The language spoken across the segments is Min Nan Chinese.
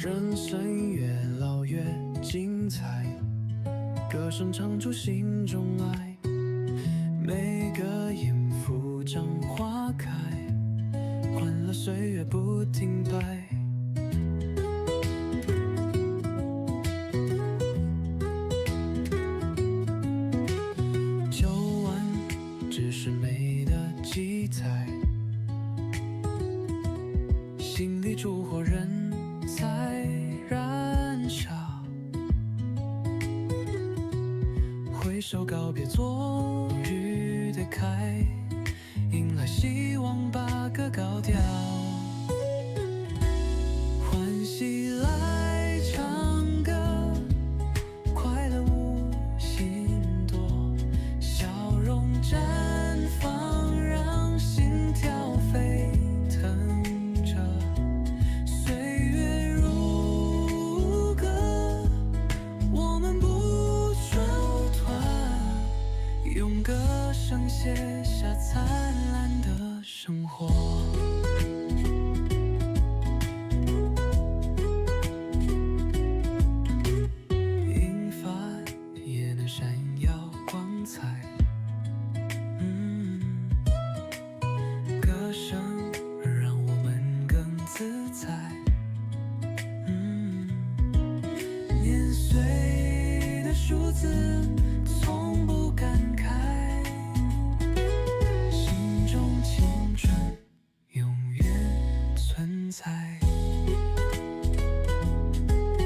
人生越老越精彩，歌聲唱出心中愛，每個音符像花開，歡樂歲月不停擺。舊玩只是美的記載，心裡燭火仍在燃燒。揮手告別昨日的開，迎來希望，把歌高調。歡喜來唱歌，快樂無限多，笑容綻放，讓心跳沸騰著。歲月如歌，我們不蹻脫，用歌聲寫下燦爛的生活。銀髮也能閃耀光彩，歌聲讓我們更自在，年歲的數字從不感慨，心中青春永遠存在。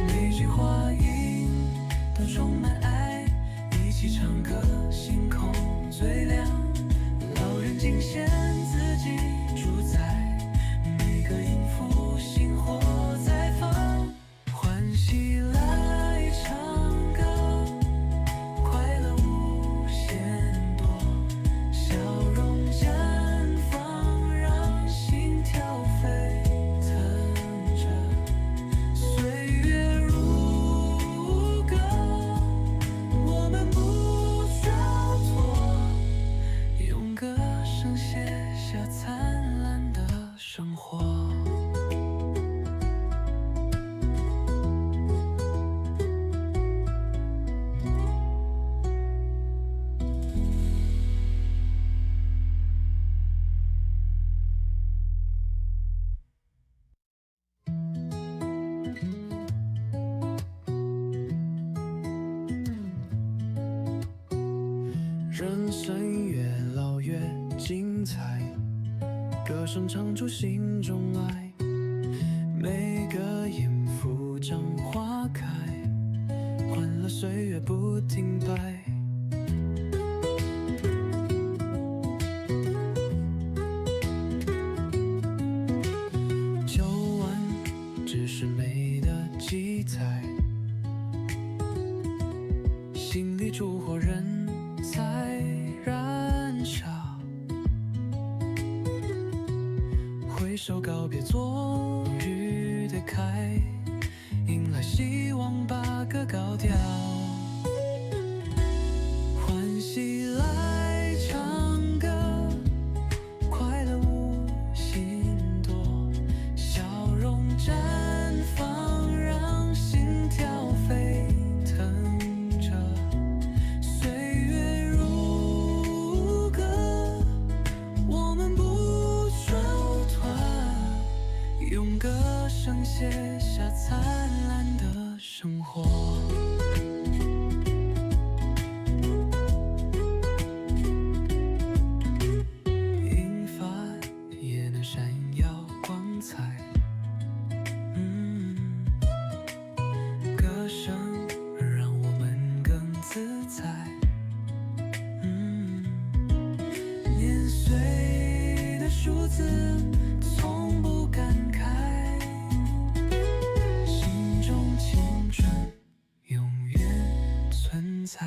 每句話音都充滿愛，一起唱歌，星空最亮。老人盡顯自己主宰，每個音符星火在放。歡喜來唱歌，快樂無限多，笑容綻放，讓心跳沸騰著。歲月如歌，我們不蹻脫，用歌聲寫下燦爛的生活。人生越老越精彩，歌聲唱出心中愛，每個音符像花開，歡樂歲月不停擺。舊玩只是美的記載，心裡燭火仍在燃燒。揮手告別昨日的開，迎來希望，把歌高調。歡喜來唱歌，快樂無限多，笑容綻放，讓心跳沸騰著。歲月如歌，我們不蹻脫，用歌聲寫下燦爛的生活。銀髮也能閃耀光彩，歌聲讓我們更自在，年歲的數字從不感慨，心中青春永遠存在。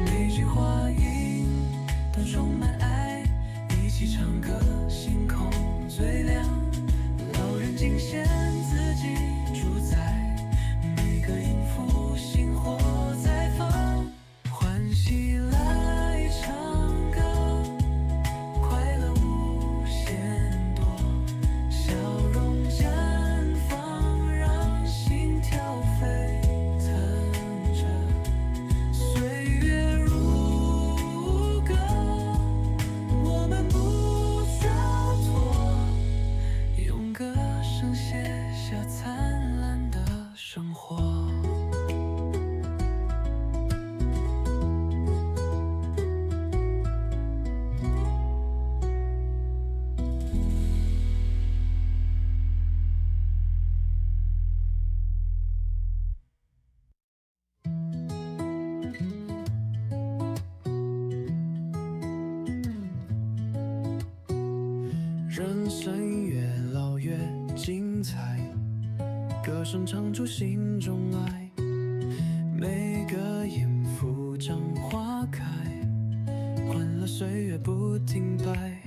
每句話音都充滿愛，一起唱歌，星空最亮。老人盡顯自己主宰，每個音符星火在放。歡喜來唱歌，快歌聲唱出心中愛，每個音符像花開，歡樂歲月不停擺。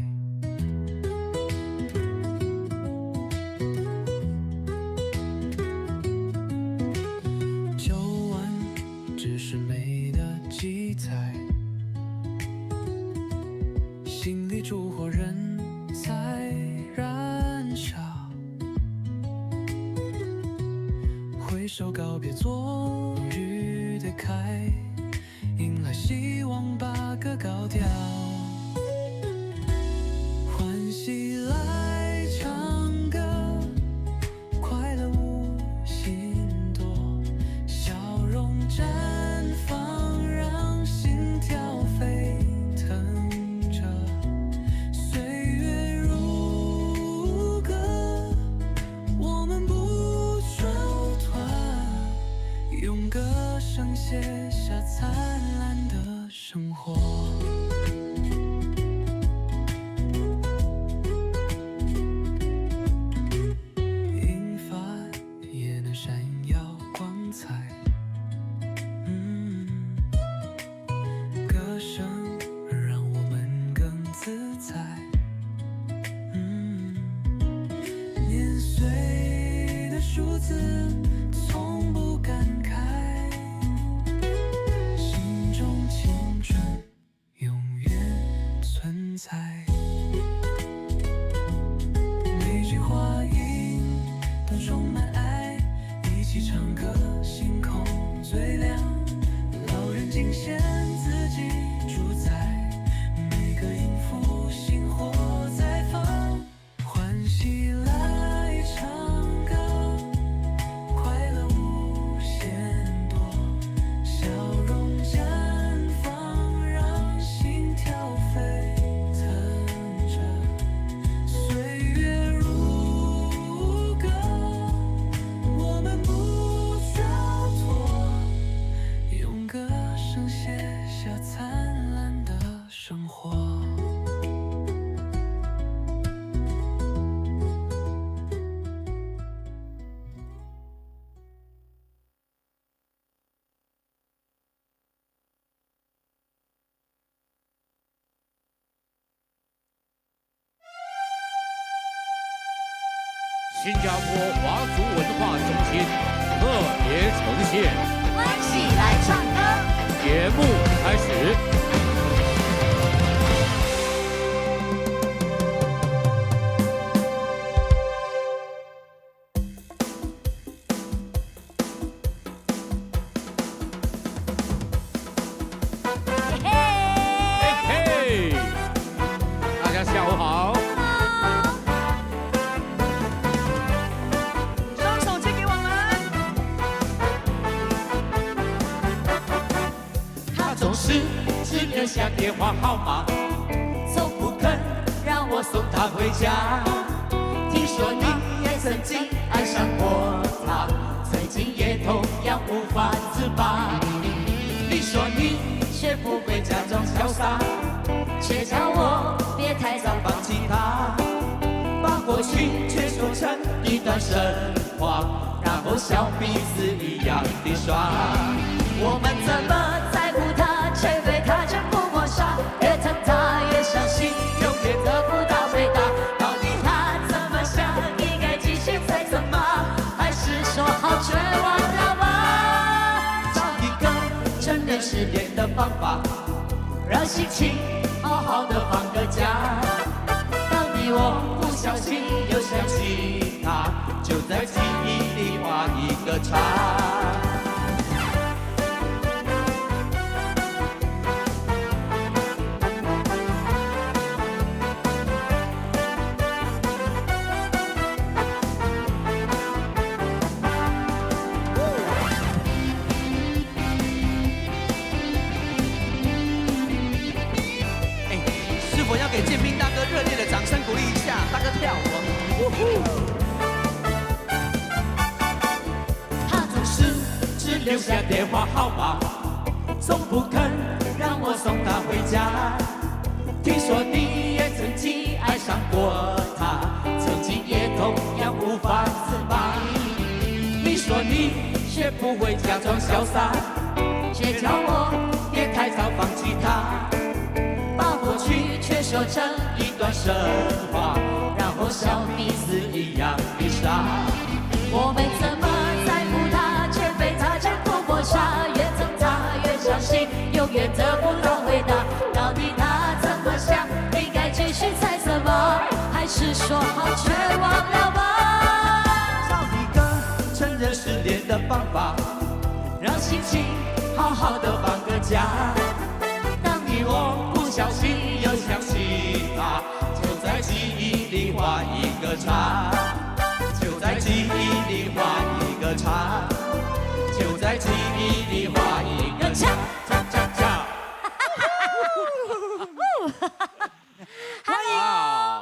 舊玩只是美的記載，心裡燭火仍在燃燒。揮手告別終於的開，迎來希望，把歌高調。歡喜來唱歌，快樂無限多，笑容綻放，讓心跳沸騰着。歲月如歌，我們不中斷，用歌聲寫下燦爛的生活。銀髮也能閃耀光彩，歌聲讓我們更自在，年歲的數字從不感慨，心中青春永遠存在。每句話音都充滿愛，一起唱歌，星空最亮。老人盡顯自己主宰，每個音符星火在放。歡喜來唱歌，快樂無限多，笑容綻放，讓心跳沸騰着。歲月如歌，我們不跳脫，用歌聲寫下燦爛的生活。新加坡華族文化中心特別呈獻，歡喜來唱歌。節目開始。嘿嘿嘿，大家下午好。雙手借給我們。他總是只留下電話號碼，從不肯讓我送他回家。聽說你也曾經愛上過他，曾經也同樣無法自拔。你說你學不會假裝瀟灑，卻叫我別太早放棄他，把過去卻說成一段神話，然後笑彼此一樣的傻。我們怎麼在乎他，卻對他全部抹殺？越疼他越傷心，永遠得不到回答。到底他怎麼想？應該繼續猜測嗎？還是說好絕望了嗎？找一個承認失戀的方法，讓心情好好的放個假。當你我不小心又想起他，就在記憶裡畫一個叉。哎，是否要給建斌大哥熱烈的掌聲鼓勵一下？大哥跳舞。他總是只留下電話號碼，從不肯讓我送他回家。聽說你也曾經愛上過他，曾經也同樣無法自拔。你不會假裝瀟灑，卻叫我別太早放棄他，把過去全說成一段神話，然後笑彼此一樣的傻。我沒怎麼在乎他，卻被他全部抹殺。越疼他越傷心，永遠得不到回答。到底他怎麼想？應該繼續猜測嗎？還是說好全忘了吧？找一個承認失戀的方法，讓心情好好的放個假。當你我不小心又想起他，就在記憶裡畫一個叉，就在記憶裡畫一個叉，就在記憶裡畫一個叉叉叉叉。歡迎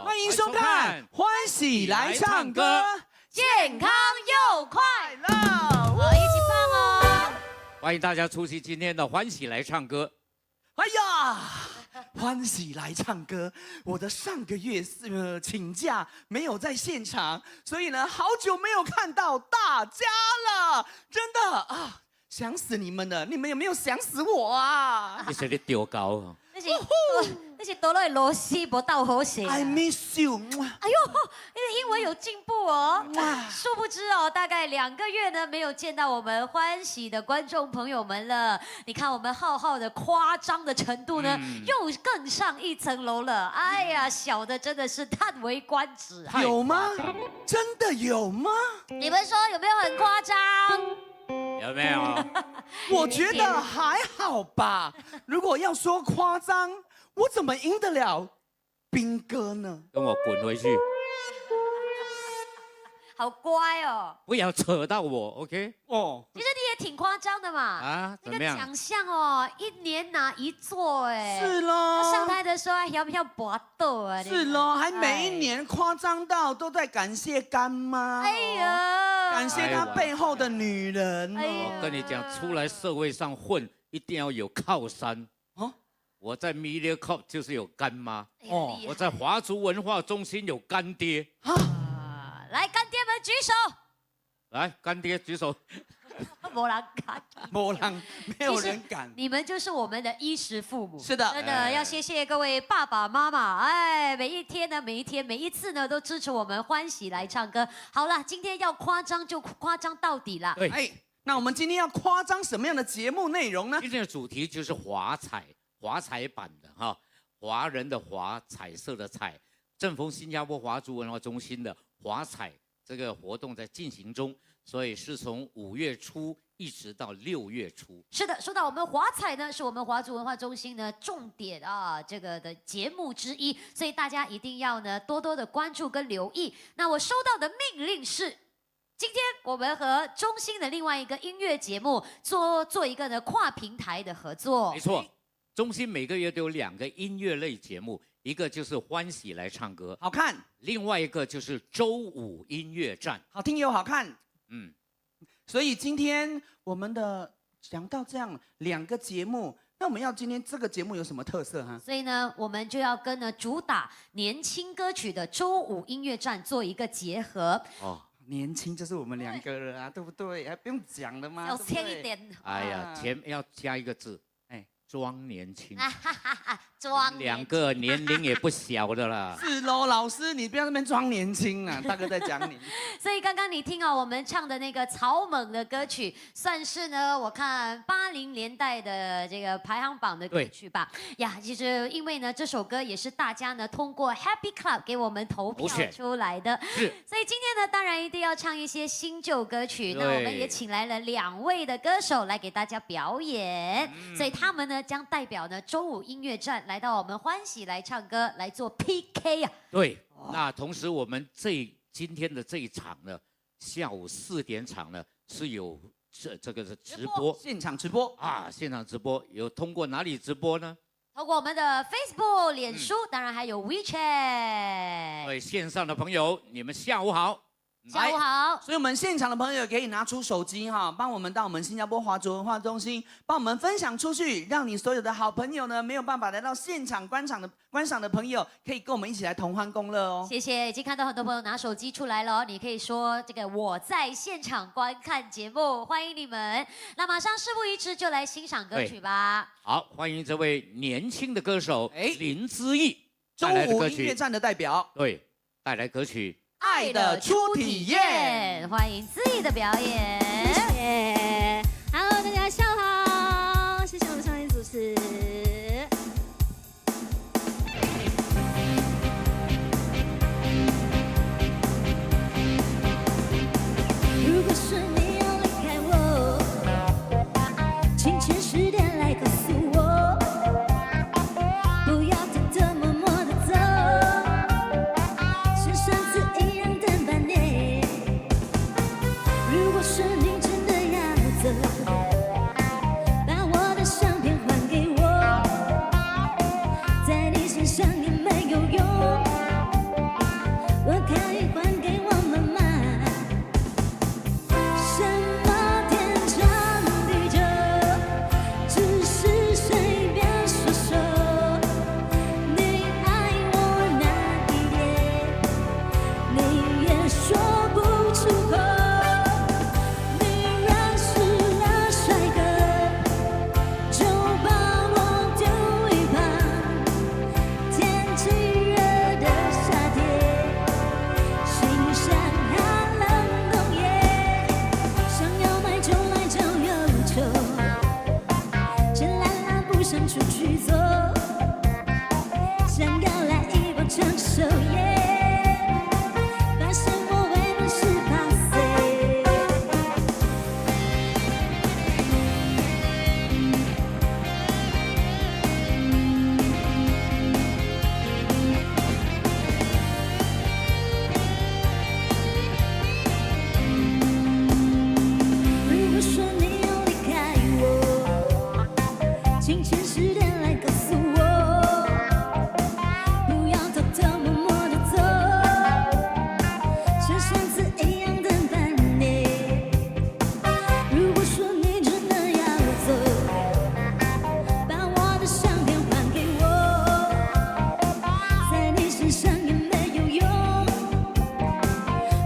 歡迎收看《歡喜來唱歌》，健康又快樂，我一起放哦！歡迎大家出席今天的《歡喜來唱歌》。哎呀，歡喜來唱歌！我的上個月是請假沒有在現場，所以呢，好久沒有看到大家了，真的啊，想死你們了！你們有沒有想死我啊？你是咧丟高？那是倒落去螺絲無鬥好勢。 I miss you。哎呦，那個英文有進步哦。殊不知哦，大概2個月呢沒有見到我們歡喜的觀眾朋友們了。你看我們浩浩的誇張的程度呢，又更上一層樓了。哎呀，小的真的是嘆為觀止啊！有嗎？真的有嗎？你們說有沒有很誇張？有沒有？我覺得還好吧。如果要說誇張，我怎麼贏得了兵哥呢？跟我滾回去！好乖哦！不要扯到我，OK？哦，其實你也挺誇張的嘛。啊，那個獎項哦，一年拿一座，哎，是咯。上台的時候還要不要搏鬥啊？是咯，還每一年誇張到都在感謝乾媽。哎呀，感謝他背後的女人。我跟你講，出來社會上混，一定要有靠山。哦，我在 Mediacorp 就是有乾媽。哦，我在華族文化中心有乾爹。啊，來，乾爹們舉手。來，乾爹舉手。沒人敢，沒人，沒有人敢。你們就是我們的衣食父母。是的，真的要謝謝各位爸爸媽媽。哎，每一天呢，每一天，每一次呢，都支持我們歡喜來唱歌。好了，今天要誇張就誇張到底了。對，哎，那我們今天要誇張什麼樣的節目內容呢？今天的主題就是華彩，華彩版的哈，華人的華，彩色的彩。正逢新加坡華族文化中心的華彩這個活動在進行中，所以是從5月初一直到6月初。是的，說到我們華彩呢，是我們華族文化中心呢重點啊這個的節目之一，所以大家一定要呢多多的關注跟留意。那我收到的命令是，今天我們和中心的另外一個音樂節目做一個呢跨平台的合作。沒錯，中心每個月都有兩個音樂類節目，一個就是歡喜來唱歌，好看；另外一個就是週五音樂站，好聽又好看。所以今天我們的講到這樣兩個節目，那我們要今天這個節目有什麼特色哈？所以呢，我們就要跟呢主打年輕歌曲的週五音樂站做一個結合。哦，年輕就是我們兩個了啊，對不對？還不用講了嗎？要輕一點。哎呀，前面要加一個字，哎，裝年輕。裝兩個年齡也不小的啦。是嘍，老師，你不要那邊裝年輕啊，大哥在講你。所以剛剛你聽哦，我們唱的那個草蜢的歌曲，算是呢，我看80年代的這個排行榜的歌曲吧。呀，其實因為呢，這首歌也是大家呢通過 Happy Club 給我們投票出來的。是。所以今天呢，當然一定要唱一些新舊歌曲。那我們也請來了兩位的歌手來給大家表演。所以他們呢，將代表呢週五音樂站來到我們歡喜來唱歌來做 PK 啊！對，那同時我們今天的這一場呢，下午4點場呢是有這個是直播，現場直播啊，現場直播有通過哪裡直播呢？透過我們的 Facebook、臉書，當然還有 WeChat。對，線上的朋友，你們下午好。下午好。所以，我們現場的朋友可以拿出手機哈，幫我們到我們新加坡華族文化中心，幫我們分享出去，讓你所有的好朋友呢，沒有辦法來到現場觀賞的朋友，可以跟我們一起來同歡共樂哦。謝謝，已經看到很多朋友拿手機出來了，你可以說這個我在現場觀看節目，歡迎你們。那馬上事不宜遲，就來欣賞歌曲吧。好，歡迎這位年輕的歌手林姿懿。周五音樂站的代表，對，帶來歌曲《愛的初體驗》，歡迎姿懿的表演。謝謝，Hello，大家下午好，謝謝我們上一主持。如果是你要離開我，請誠實點來告訴我，不要偷偷摸摸的走，像上次一樣等半年。如果是你真的要走，把我的相片還給我，在你身上也沒有用，我可以還給我媽媽。什麼天長地久，只是隨便說說。你愛我那一點，你也說不出口。你認識了帥哥，就把我丟一旁。天氣熱的夏天，欣賞寒冷冬夜。想要買酒來交憂愁，錢懶懶不想出去走，想要來一把長壽耶，發現我未滿18歲。如果說你要離開我，請誠實點來告訴我，不要偷偷摸摸的走，像上次一樣等半年。如果說你真的要走，把我的相片還給我，在你身上也沒有用，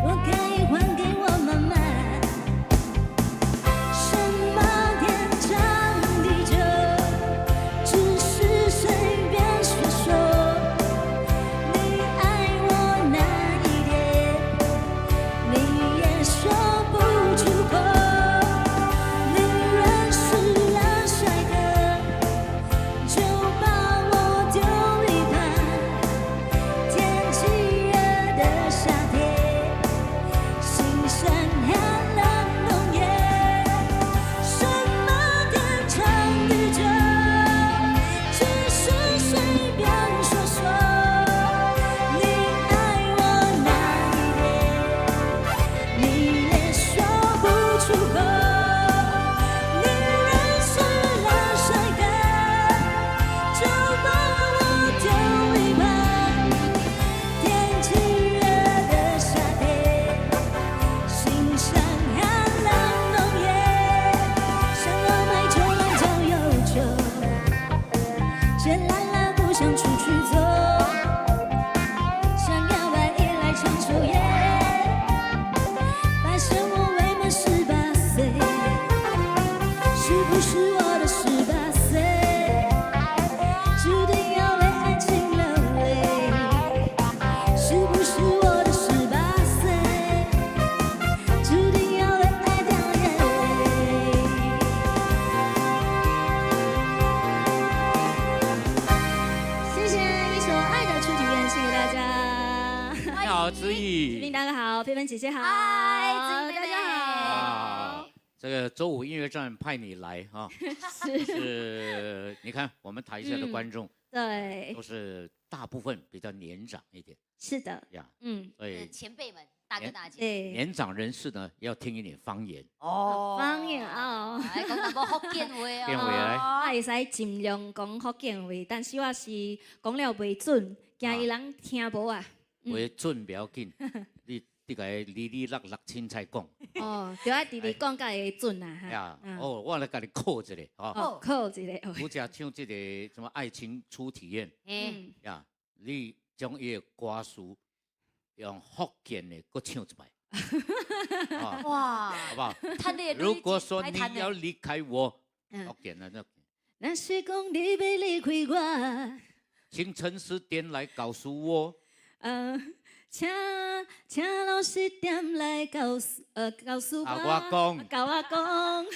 我可以還給我媽媽。什麼天長地久，只是隨便說說。你愛我那一點，你也說不出口。你認識了帥哥，就把我丟一旁。天氣熱的夏天，欣賞寒冷冬夜。什麼天長地久，只是隨便說說。你愛我那一點，你也說不出口。你認識了帥哥，就把我丟一旁。天氣熱的夏天，欣賞寒冷冬夜。想要買酒來交憂愁，錢懶懶不想出去走，想要買一來長壽耶，發現我未滿18歲，是不是我的18歲，注定要為愛情流淚？是不是我的18歲，注定要為愛掉眼淚？謝謝一首《愛的初體驗》送給大家。你好，姿懿。林大哥好，佩芬姐姐好，嗨，姿懿大家好。這個周五音樂站派你來哈，是，你看我們台下的觀眾，對，都是大部分比較年長一點，是的，呀，嗯，所以前輩們、大哥大姐，對，年長人士呢要聽一點方言。哦，方言哦，來講淡薄福建話福建話來。我會使盡量講福建話，但是我是講了袂準，驚伊人聽無啊。袂準不要緊，你你共伊哩哩落落凊彩講。哦，著愛直直講才會準啊。呀，哦，我來共你考一下，吼。哦，考一下。拄才唱這個什麼愛情初體驗。呀，你將伊的歌詞用福建的閣唱一擺。哇，好不好？如果說你要離開我，福建的那。若是講你欲離開我，清晨4點來告訴我。請老實點來告訴我。我講。共我講。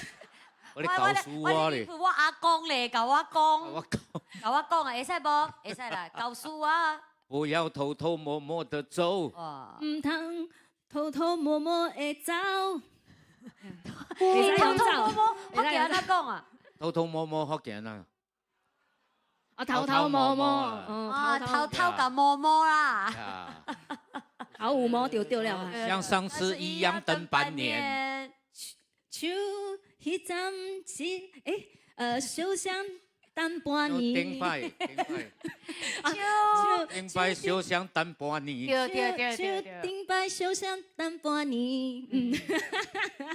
我咧告訴我咧。我阿公咧，共我講。我講。共我講啊，會使無？會使啦，告訴我。不要偷偷摸摸的走。毋通偷偷摸摸的走。你偷偷摸摸，福建按怎講啊？偷偷摸摸福建啊。啊，偷偷摸摸，啊，偷偷共摸摸啦。好有摸就對了啊。像上次一樣等半年。像彼陣時，相相等半年。頂擺，頂擺。頂擺相相等半年。對對對對對。頂擺相相等半年。嗯。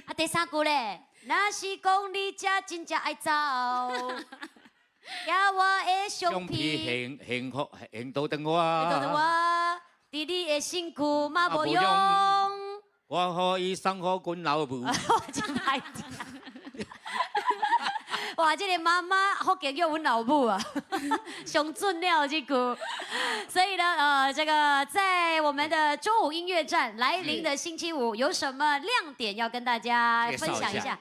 啊，第三句咧，若是講你這真正愛走。寄我的橡皮，幸幸福幸倒轉我，倒轉我，佇你的身軀嘛無用，我予伊送予阮老母。真歹聽。哇，這個媽媽福建叫阮老母啊，上準了這句。所以呢，這個在我們的週五音樂站來臨的星期五，有什麼亮點要跟大家分享一下？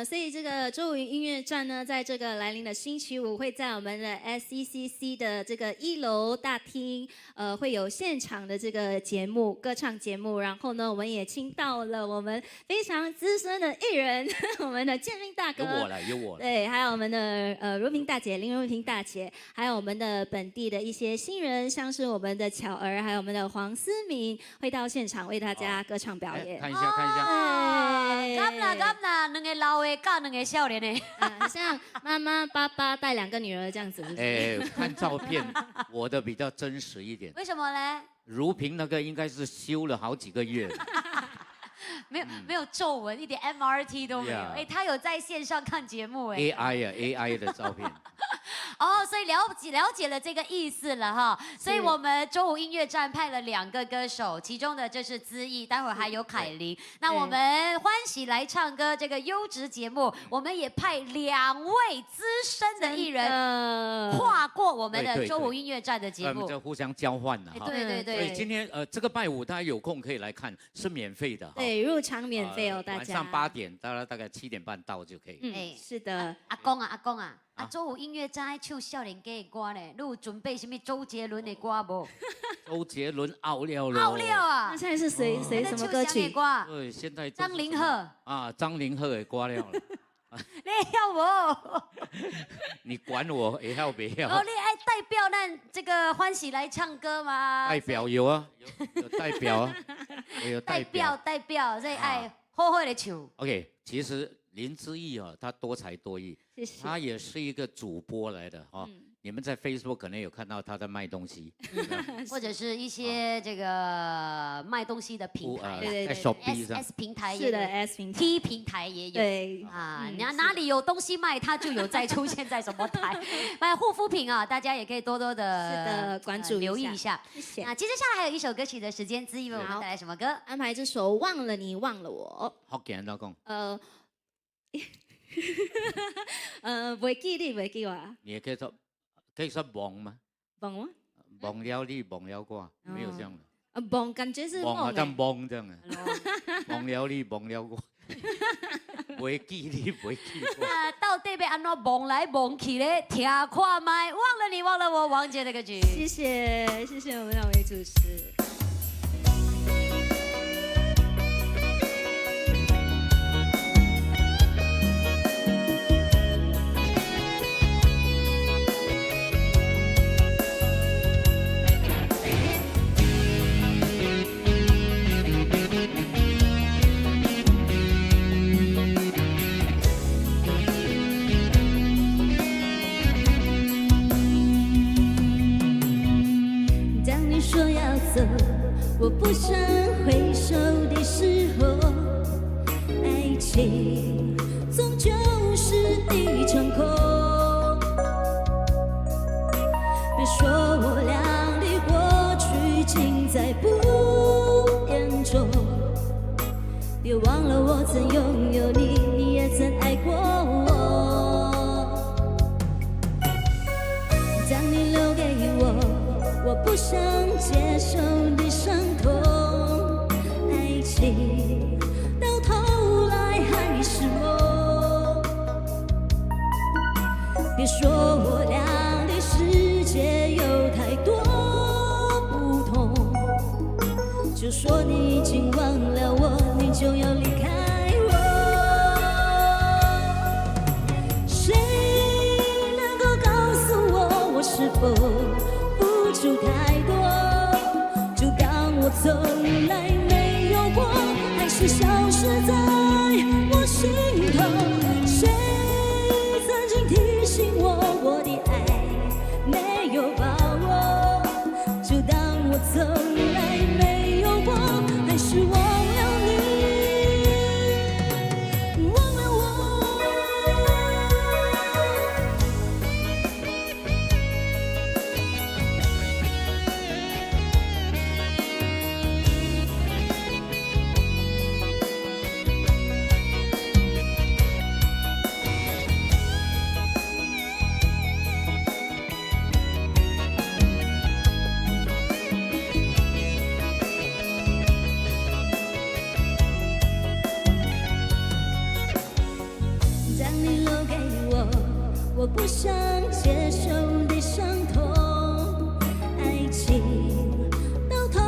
所以這個週五音樂站呢，在這個來臨的星期五，會在我們的 SECC 的這個一樓大廳，會有現場的這個節目，歌唱節目。然後呢，我們也請到了我們非常資深的藝人，我們的建斌大哥，有我了，有我了。對，還有我們的如萍大姐林如萍大姐，還有我們的本地的一些新人，像是我們的巧兒，還有我們的黃思明，會到現場為大家歌唱表演。看一下，看一下。敢啦敢啦，兩個老的佮兩個少年的，像媽媽爸爸帶兩個女兒這樣子。哎，看照片，我的比較真實一點。為什麼呢？如萍那個應該是修了好幾個月。沒有沒有皺紋，一點 MRT 都沒有。哎，他有在線上看節目哎。 AI 啊，AI 的照片。哦，所以了解了這個意思了哈。所以我們週五音樂站派了兩個歌手，其中的這是姿藝，待會兒還有凱琳。那我們歡喜來唱歌這個優質節目，我們也派兩位資深的藝人跨過我們的週五音樂站的節目，我們就互相交換了哈。對對對。所以今天這個拜五大家有空可以來看，是免費的。對，入場免費哦，大家。晚上8點，大概7點半到就可以。嗯，是的。阿公啊，阿公啊。啊，週五音樂站愛唱少年家的歌呢，你有準備什麼周杰倫的歌無？周杰倫 out 了咯。 out 了啊！那現在是誰誰什麼歌曲？對，現在張凌赫。啊，張凌赫的歌了。你會曉無？你管我會曉袂曉？哦，你愛代表咱這個歡喜來唱歌嗎？代表有啊，有代表啊，有代表代表，所以愛好好的唱。 OK，其實林姿藝啊，她多才多藝，謝謝。她也是一個主播來的哈。你們在 Facebook 可能有看到她在賣東西，或者是一些這個賣東西的平台，對在 Shopee 上 S 平台也是的，S 平台 T 平台也有，對啊，你看哪裡有東西賣，它就有在出現在什麼台。賣護膚品啊，大家也可以多多的是的關注留意一下。謝謝。那接着下來還有一首歌曲的時間，姿藝為我們帶來什麼歌？安排這首《忘了你忘了我》。好簡單講。袂記你，袂記我。你也可以說，可以說忘嗎？忘嗎？忘了你，忘了我，沒有這樣的。啊，忘感覺是忘，好像忘這樣的。忘了你，忘了我，袂記你，袂記我。那到底欲按怎忘來忘去咧？聽看覓，忘了你，忘了我，王傑的歌曲。謝謝，謝謝我們兩位主持。當你說要走，我不想。揮手的時候，愛情終究是一場空。別說我倆的過去盡在不言中，別忘了我曾擁有你，你也曾愛過我。當你留給我，我不想接受的傷痛，愛情到頭來還是夢。別說我倆的世界有太多不同，就說你已經忘了我，你就要離開我。誰能夠告訴我，我是否付出太多？就當我從來沒有過，還是消失在我心頭？誰曾經提醒我，我的愛沒有把握？就當我從來沒有過，還是忘了你，忘了我。當你留給我，我不想接受的傷痛，愛情到頭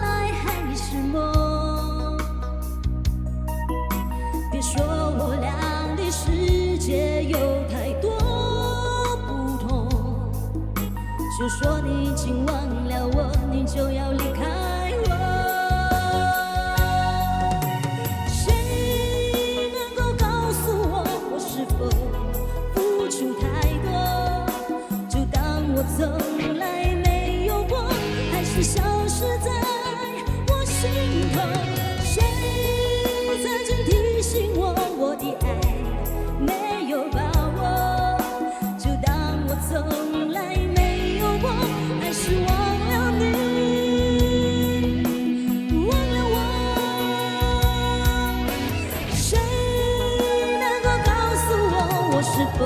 來還是夢。別說我倆的世界有太多不同，就說你已經忘了我，你就要離開我。誰能夠告訴我，我是否付出太多？就當我從來沒有過，還是消失在我心頭？誰曾經提醒我，我的愛沒有把握？就當我從來沒有過，還是忘了你，忘了我。誰能夠告訴我，我是否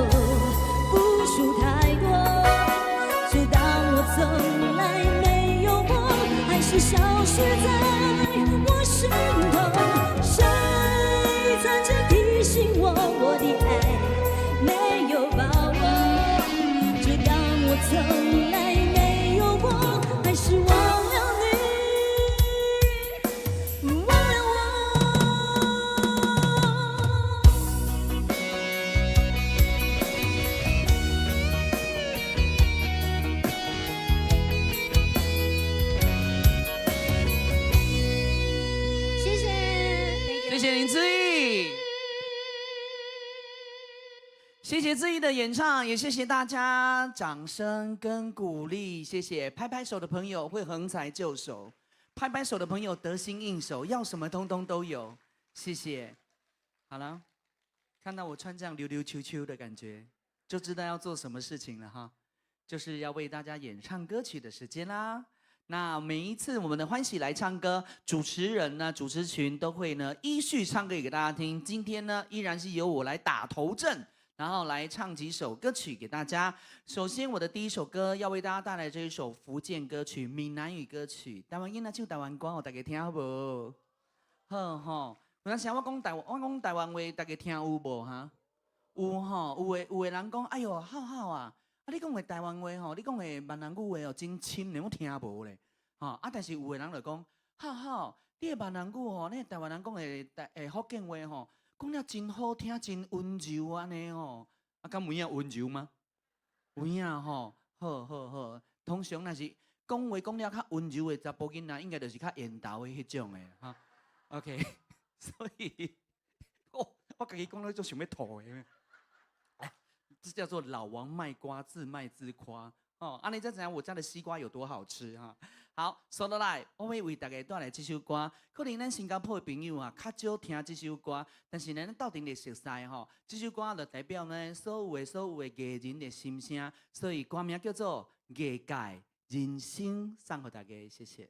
付出太多？就當我從來沒有過，還是消失在我心頭？誰曾經提醒我，我的愛沒有把握？就當我從來沒有過，還是忘了你，忘了我。謝謝，謝謝林志毅，謝謝志毅的演唱，也謝謝大家掌聲跟鼓勵，謝謝。拍拍手的朋友會橫財就手，拍拍手的朋友得心應手，要什麼通通都有，謝謝。好了，看到我穿這樣溜溜秋秋的感覺，就知道要做什麼事情了哈，就是要為大家演唱歌曲的時間啦。那每一次我們的歡喜來唱歌，主持人呢、主持群都會呢依序唱歌給大家聽。今天呢，依然是由我來打頭陣，然後來唱幾首歌曲給大家。首先，我的第一首歌要為大家帶來這一首福建歌曲、閩南語歌曲。台灣囡仔唱台灣歌，大家聽好無？好吼。有當時我講台灣話，大家聽有無哈？有吼，有的人講，哎喲，好好啊！啊，你講的台灣話吼，你講的閩南語話哦，真深咧，我聽無咧。吼啊，但是有的人就講，好好，你的閩南語吼，你的台灣人講的福建話吼，講了真好聽，真溫柔按呢吼。啊，敢有影溫柔嗎？有影吼，好好好。通常若是講話講了較溫柔的查埔囡仔，應該就是較緣投的彼種的哈。OK，所以我家己講了就想欲吐的。這叫做老王賣瓜，自賣自誇。哦，按呢才知影我家的西瓜有多好吃哈。好，說落來，我欲為大家帶來這首歌。可能咱新加坡的朋友啊，較少聽這首歌，但是呢，咱鬥陣會熟似吼。這首歌就代表呢所有的藝人的心聲，所以歌名叫做《藝界人生》，送予大家，謝謝。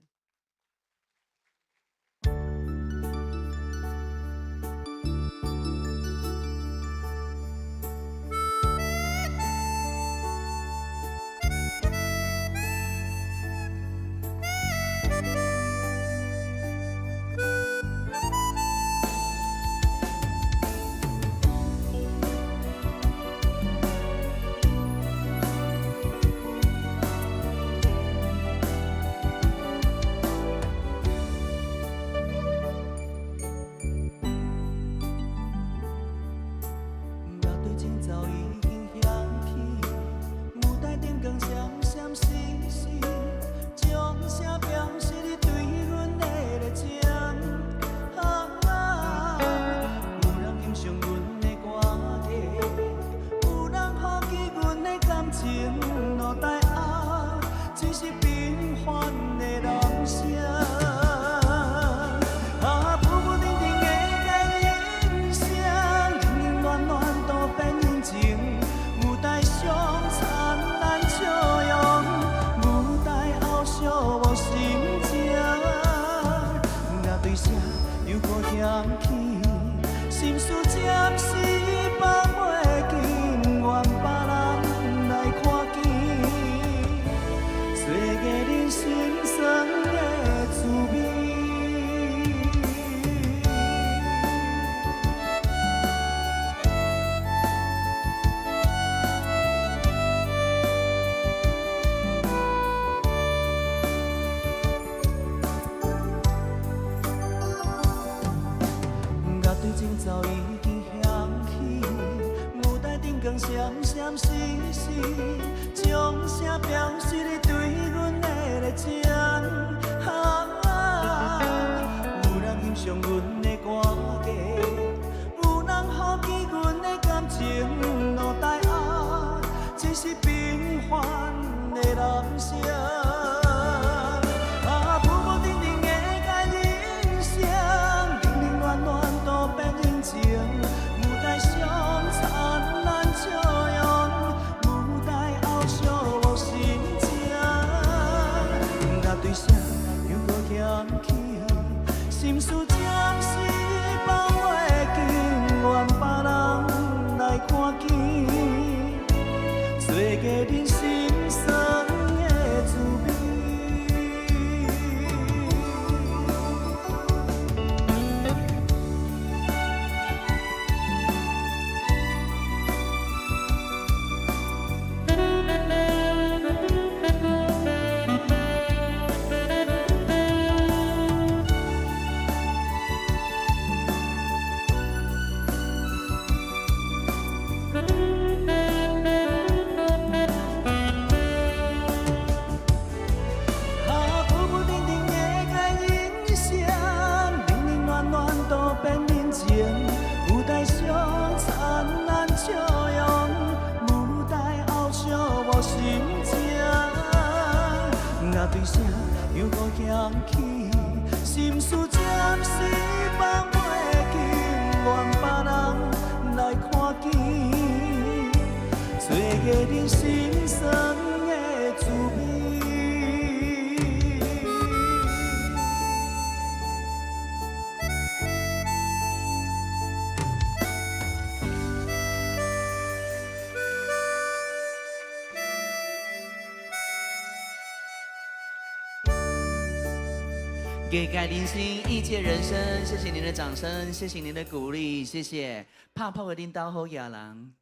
艺界人生，艺界人生，谢谢您的掌声，谢谢您的鼓励，谢谢。拍噗的恁兜好野人，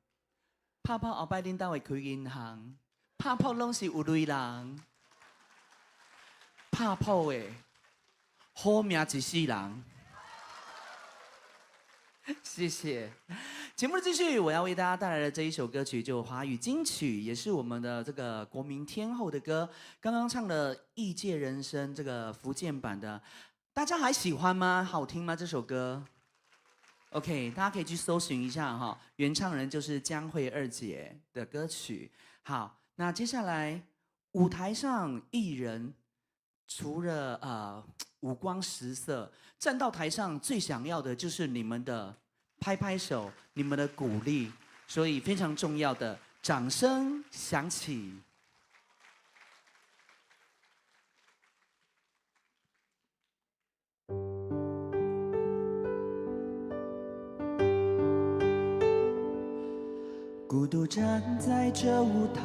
拍噗後擺恁兜會開銀行，拍噗攏是有鐳人，拍噗的好命一世人。謝謝。節目的繼續，我要為大家帶來的這一首歌曲就華語金曲，也是我們的這個國民天后的歌。剛剛唱的《藝界人生》這個福建版的，大家還喜歡嗎？好聽嗎？這首歌？OK，大家可以去搜尋一下哈，原唱人就是江蕙二姐的歌曲。好，那接下來舞台上艺人除了五光十色，站到台上最想要的就是你们的拍拍手，你们的鼓励，所以非常重要的掌声响起。孤独站在这舞台，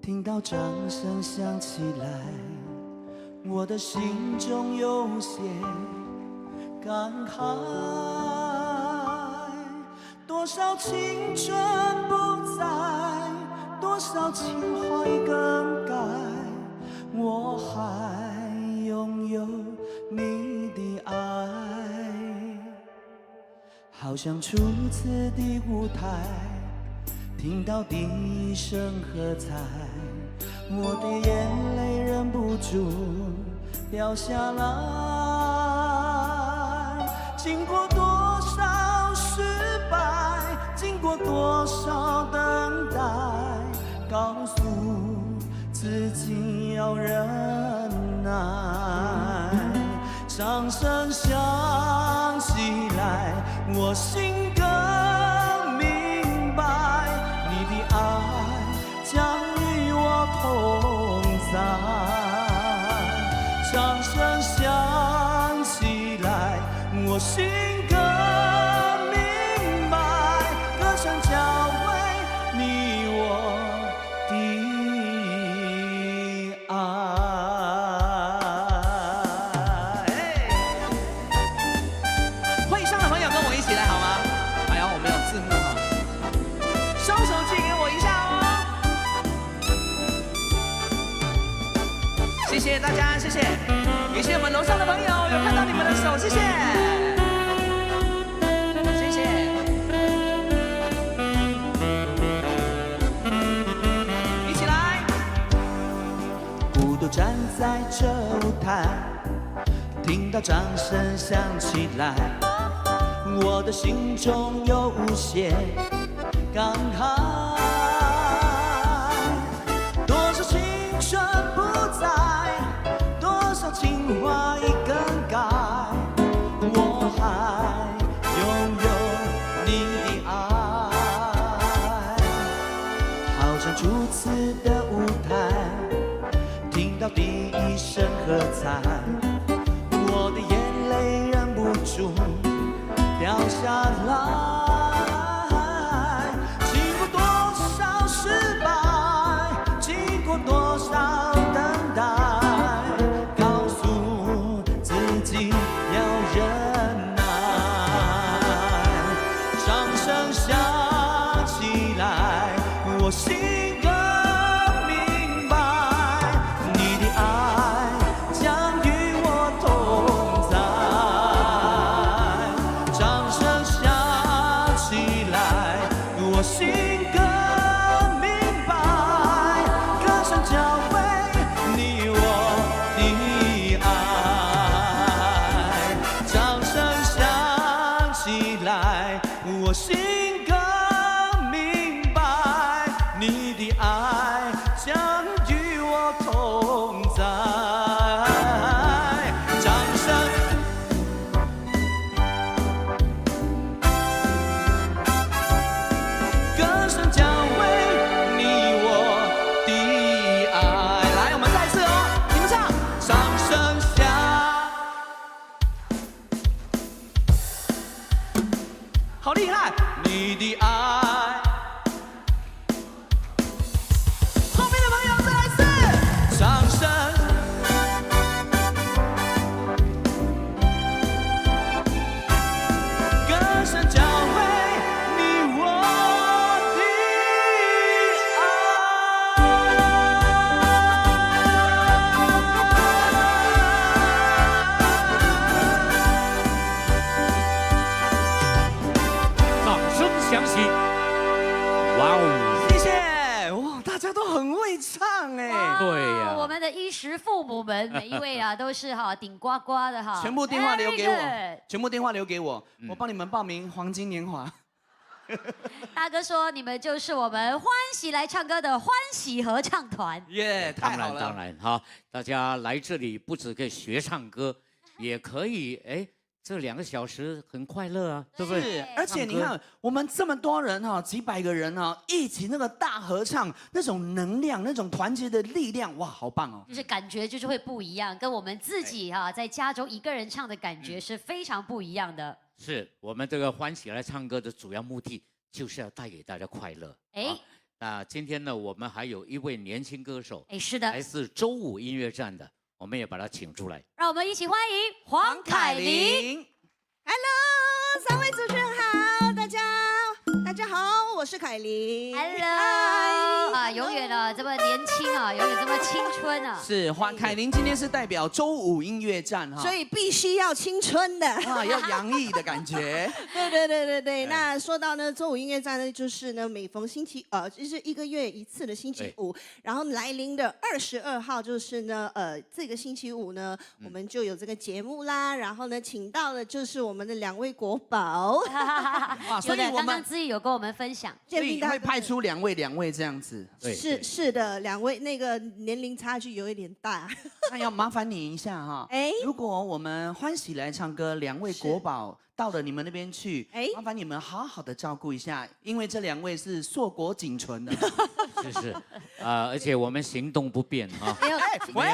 听到掌声响起来，我的心中有些感慨。多少青春不在，多少情怀更改，我还拥有你的爱。好像初次的舞台，听到第一声喝彩，我的眼泪忍不住掉下来。经过多少失败，经过多少等待，告诉自己要忍耐。掌声响起来，我心更明白，你的爱将与我同在。掌声响起来，我心更明白，歌声交汇你我的爱。会上的朋友跟我一起来好吗？哎呀，我没有字幕哈，双手借给我一下哦，谢谢大家，谢谢，也谢谢我们楼上的朋友，有看到你们的手，谢谢，谢谢，一起来，孤独站在这舞台，听到掌声响起来。我的心中有无限感慨，多少青春不在，多少情话已更改，我还拥有你的爱。好像初次的舞台，听到第一声喝彩，我的眼泪忍不住掉下来。经过多少失败，经过多少等待，告诉自己要忍耐。掌声响起来，我心更明白，你的爱将与我同在。掌声响起来，我心更明白，歌声交汇你我的爱。掌声响起来，我心更明白，你的爱将与我同在。掌声。歌声交汇你我的爱。来，我们再一次哦，你们唱，掌声响。好厉害！你的爱。后面的朋友再来一次，掌声。歌声交汇你我的爱。掌声响起，哇哦！谢谢，哇，大家都很会唱哎。对呀我们的衣食父母们每一位啊都是哈顶呱呱的哈。全部电话留给我 Very good，全部电话留给我，我帮你们报名黄金年华。大哥說你們就是我們歡喜來唱歌的歡喜合唱團。耶，太當然好了。當然哈，大家來這裡不只可以學唱歌，也可以哎，這2個小時很快樂啊，對不對？是，而且你看，我們這麼多人哈，幾百個人哈，一起那個大合唱，那種能量，那種團結的力量，哇，好棒哦！就是感覺就是會不一樣，跟我們自己哈在家中一個人唱的感覺是非常不一樣的。是我們這個歡喜來唱歌的主要目的，就是要帶給大家快樂。哎，那今天呢，我們還有一位年輕歌手，哎，是的，來自周五音樂站的，我們也把他請出來。讓我們一起歡迎黃凱琳。 Hello，三位主持人好，大家好，我是凱琳。 Hello，啊，永遠啊這麼年輕啊，永遠這麼青春啊。是黃凱琳今天是代表周五音樂站哈，所以必須要青春的，啊，要洋溢的感覺。對對對對對。那說到呢，周五音樂站呢，就是呢每逢星期就是一個月一次的星期五，然後來臨的22號就是呢，這個星期五呢，我們就有這個節目啦。然後呢，請到的就是我們的兩位國寶。哇，所以我們剛剛自己有跟我們分享，所以會派出兩位兩位這樣子。是是的，兩位那個年齡差距有一點大。那要麻煩你一下哈。哎，如果我們歡喜來唱歌，兩位國寶到了你們那邊去，哎，麻煩你們好好的照顧一下，因為這兩位是碩果僅存的。是是，啊，而且我們行動不便啊。沒有，喂，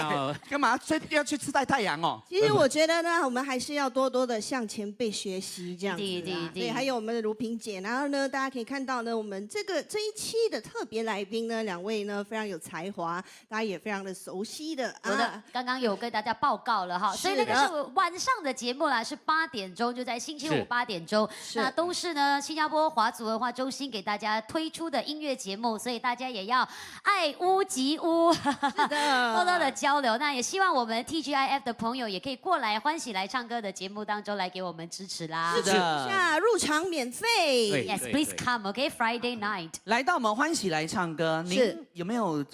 幹嘛去要去吃曬太陽哦？其實我覺得呢，我們還是要多多的向前輩學習，這樣子。對對對，還有我們的如萍姐，然後呢，大家可以看到呢，我們這一期的特別來賓呢，兩位呢非常有才華，大家也非常的熟悉的。有的，剛剛有跟大家報告了哈，所以那個是晚上的節目啦，是8點鐘，就在星期五8點鐘，那都是呢新加坡華族文化中心給大家推出的音樂節目，所以大家也要愛屋及烏，是的，多多的交流。那也希望我們 TGIF 的朋友也可以過來歡喜來唱歌的節目當中來給我們支持啦。是的，下入場免費。 Yes, please come. OK, Friday night. 來到我們歡喜來唱歌，您有沒有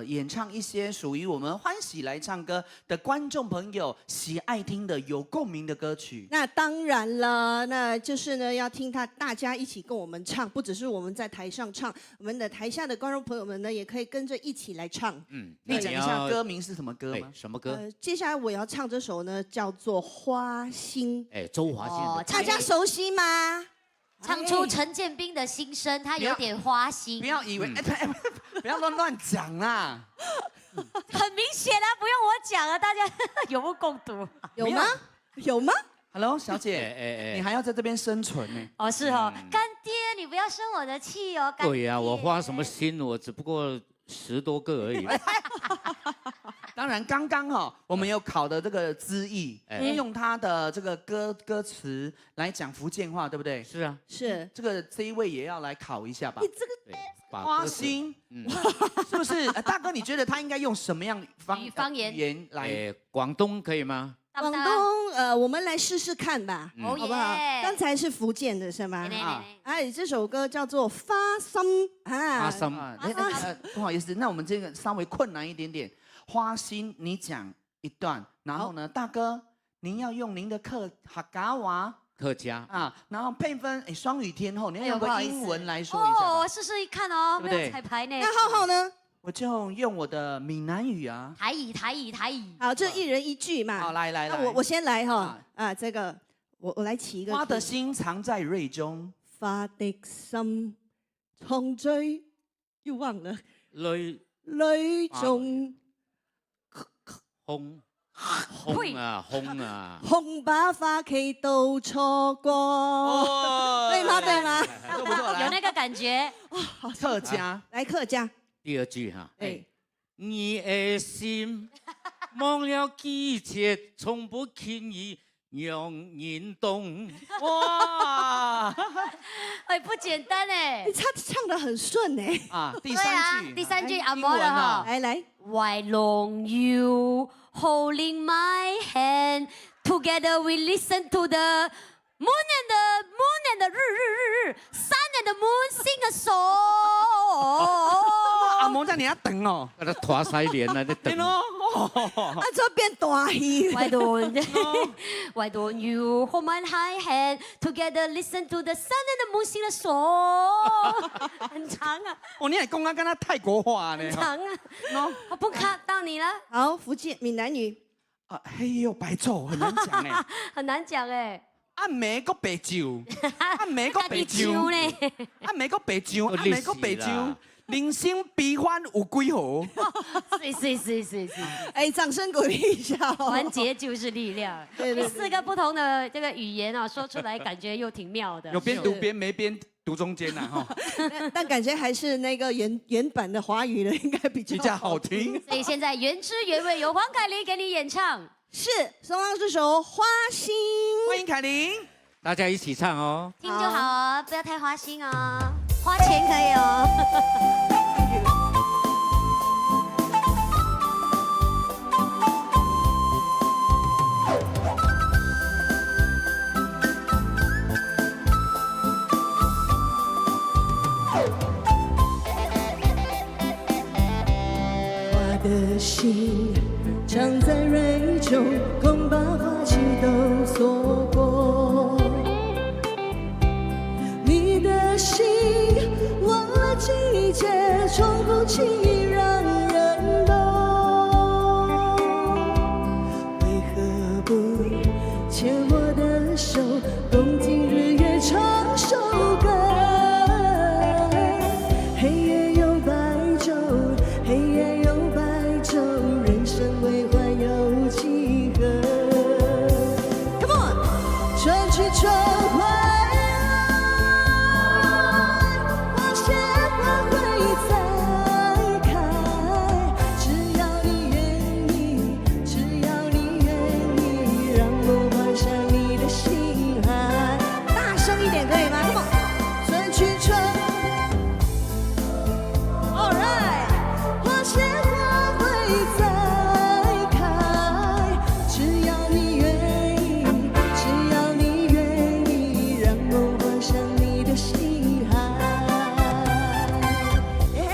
演唱一些屬於我們歡喜來唱歌的觀眾朋友喜愛聽的有共鳴的歌曲？那當然了，那就是呢要聽他大家一起跟我們唱，不只是我們在台上唱，我們的台下的觀眾朋友們呢也可以跟着一起來唱。嗯，你講一下歌名是什麼歌嗎？什麼歌？接下來我要唱這首呢，叫做《花心》。哎，周華健的，大家熟悉嗎？唱出陳建斌的心聲，他有點花心。不要以為，哎，不要亂亂講啦。很明顯啊，不用我講啊，大家有目共睹。有嗎？有嗎？Hello，小姐，哎哎，你還要在這邊生存呢。哦，是哦，乾爹，你不要生我的氣哦。對呀，我花什麼心？我只不過10多個而已。當然，剛剛哈，我們有考的這個資藝，用他的這個歌詞來講福建話，對不對？是啊，是這一位也要來考一下吧？你這個花心，是不是？大哥，你覺得他應該用什麼樣方言語言來？廣東可以嗎？廣東，我們來試試看吧，好不好？剛才是福建的是嗎？啊，哎，這首歌叫做《花心》啊，花心，不好意思，那我們這個稍微困難一點點。花心，你講一段，然後呢，大哥，您要用您的客家話，客家啊，然後佩芬，哎，雙語天后，你要用個英文來說一下。哦，我試試看哦，沒有彩排呢。那浩浩呢？我就用我的閩南語啊。台語，台語，台語。好，這一人一句嘛。好，來來來。那我先來哈，啊，這個我來起一個。花的心藏在蕊中。花的心藏在，又忘了。蕊蕊中。空空啊空啊，空把花期都錯過，對嗎？對嗎？不錯，有那個感覺。客家，來客家。第二句哈，哎，你的心忘了季節，從不輕易讓人懂。哇，哎，不簡單哎，他唱得很順哎。啊，第三句，第三句阿摩了哈，來來，Why long you holding my hand? Together we listen to the moon and the moon and the 日日日日，sun and the moon sing a song。阿嬷遮爾仔長哦。啊，拖西連啊，你等。哦。啊，這變大戲。 Why don't you hold my hand together listen to the sun and the moon sing a song？很長啊。哦，你還講啊，敢若泰國話呢？很長啊。我不看到你了。好，福建閩南語。啊，黑夜白晝很難講哎。很難講哎。暗暝閣白晝，暗暝閣白晝咧。暗暝閣白晝，暗暝閣白晝。人生悲歡有幾何？是是是是是。哎，掌聲鼓勵一下。團結就是力量。對對。四個不同的這個語言啊，說出來感覺又挺妙的。有邊讀邊沒邊讀中間吶，哈。但感覺還是那個原版的華語的應該比較好聽。所以現在原汁原味由黃凱琳給你演唱，是送上這首《花心》。歡迎凱琳，大家一起唱哦。聽就好哦，不要太花心哦，花錢可以哦。花的心常在蕊中，恐怕花期都錯過。你的心忘了季節，從不輕易讓人懂。為何不牽我的手，共聽日月唱首歌？黑夜有白晝，黑夜有白晝，人生為歡有幾何？Come on，春去春回來，花謝花會再開。只要你願意，只要你願意，讓夢幻上你的心海。大聲一點可以嗎？Come on，春去春。 All right，花謝花會再開，只要你願意，只要你願意，讓夢幻上你的心海。嘿嘿。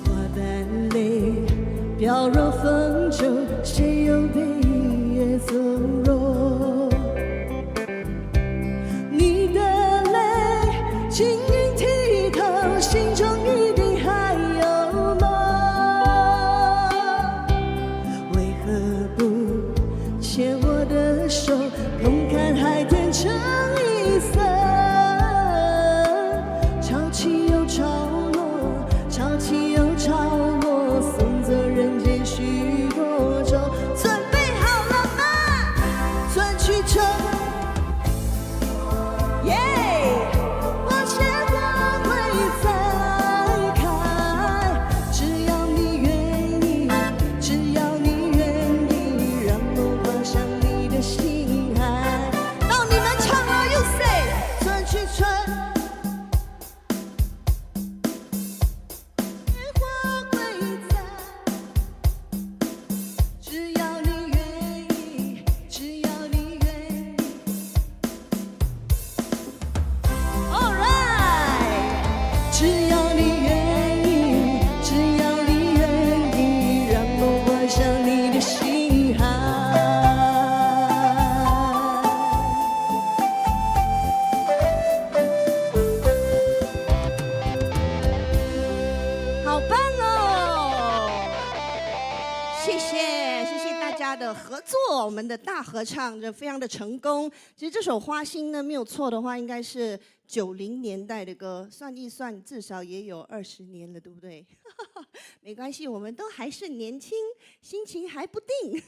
花瓣淚飄若風中，誰又被夜縱容？你的淚晶瑩剔透，心中一定還有夢。為何不牽我的手，共看海天成一色？潮起又潮落，潮起又潮落，送走人間許多愁。準備好了嗎？春去春，耶！花謝花會再開。只要你願意，只要你願意，讓夢畫上你的心海。到你們唱了，You say，春去春，花會再。只要你願意，只要你願意。 All right，只要你願意，只要你願意，讓夢畫上你的心海。好棒哦！謝謝，謝謝大家的合作，我們的大合唱這非常的成功。其實這首《花心》呢，沒有錯的話，應該是90年代的歌，算一算至少也有20年了，對不對？沒關係，我們都還是年輕，心情還不定。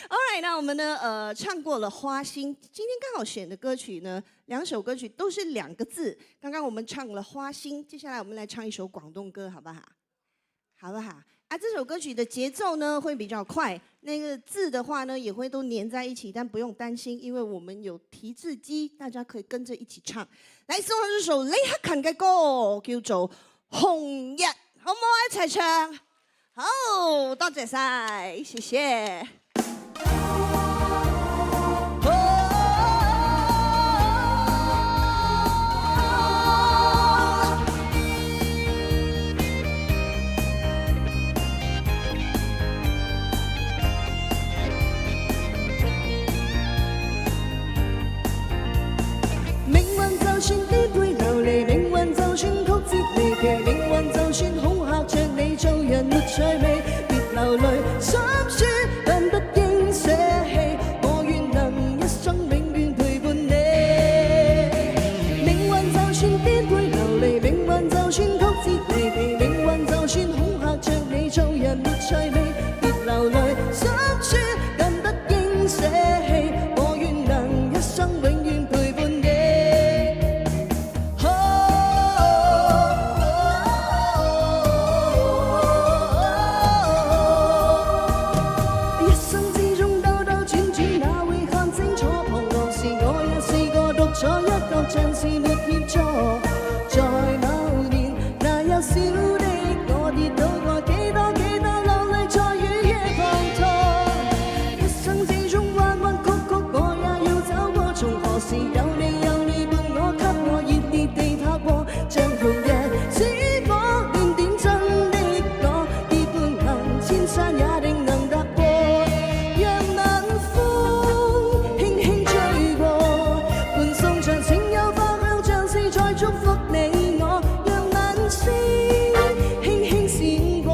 All right，那我們呢？唱過了《花心》，今天剛好選的歌曲呢，兩首歌曲都是兩個字。剛剛我們唱了《花心》，接下來我們來唱一首廣東歌，好不好？好不好？啊，這首歌曲的節奏呢會比較快，那個字的話呢也會都粘在一起，但不用擔心，因為我們有提字機，大家可以跟着一起唱。來，送上這首李克勤嘅歌，叫做《紅日》，好唔好？一齊唱？好，多謝晒，謝謝。命運就算顛沛流離，命運就算曲折離奇，命運就算恐嚇着你做人沒趣味，別流淚，心酸但不應捨棄，我願能一生永遠陪伴你。命運就算顛沛流離，命運就算曲折離奇，命運就算恐嚇着你做人沒趣味，別流淚，心酸但不應捨棄，我願能一生永遠陪伴你。一生之中兜兜轉轉，哪會看清楚？彷徨時我也試過獨坐一角，像是沒協助。在某年那幼小的我跌倒過幾多幾多，流淚在雨夜滂沱。一生之中彎彎曲曲，我也要走過。從何時有你有你伴我，給我熱烈地拍和，像紅日似火燃點真的我，結伴行千山也定能踏過。讓晚風輕輕吹過，伴送着清幽花香，像是在祝福你我。讓晚星輕輕閃過，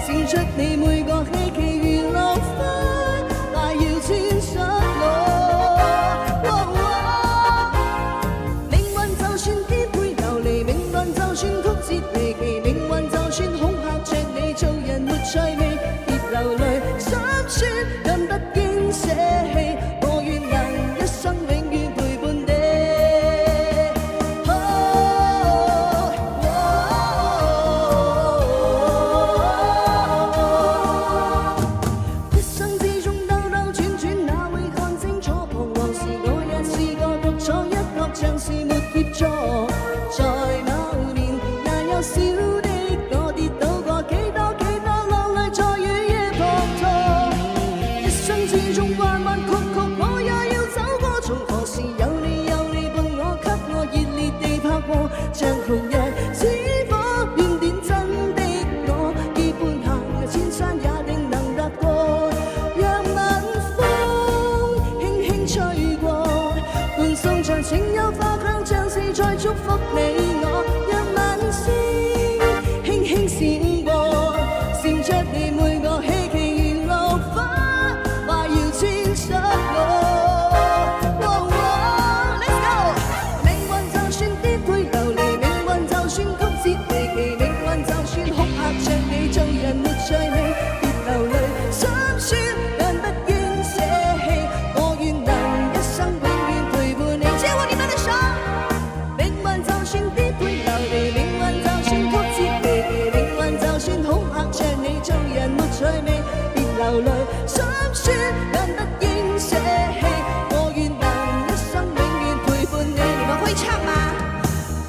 閃出你每個希冀如浪花，快要穿上我。命運就算顛沛流離，命運就算曲折離奇，命運就算恐嚇着你做人沒趣味，別流淚，心酸但不應捨棄，我願能一生永遠陪伴你。哦一生之中兜兜轉轉，哪會看清楚？彷徨時我也試過獨坐一角，像是沒協助。在某年那幼小的我跌倒過幾多幾多，落淚在雨夜滂沱。一生之中彎彎曲曲，我也要走過。從何時有你有你伴我，給我熱烈地拍和，像紅日似火燃點真的我，結伴行千山也定能踏過。讓晚風輕輕吹過，伴送着清幽花香，像是在祝福你我。讓晚星輕輕閃過，閃出你每個希冀如浪花，快要穿上我。Let's go！命運就算顛沛流離，命運就算曲折離奇，命運就算恐嚇着你做人沒趣味，別流淚，心酸但不應捨棄，我願能一生永遠陪伴你。借我你們的手。命運就算顛沛流離，命運就算曲折離奇，命運就算恐嚇着你做人沒趣味，別流淚，心酸但不應捨棄，我願能一生永遠陪伴你。你們會唱嗎？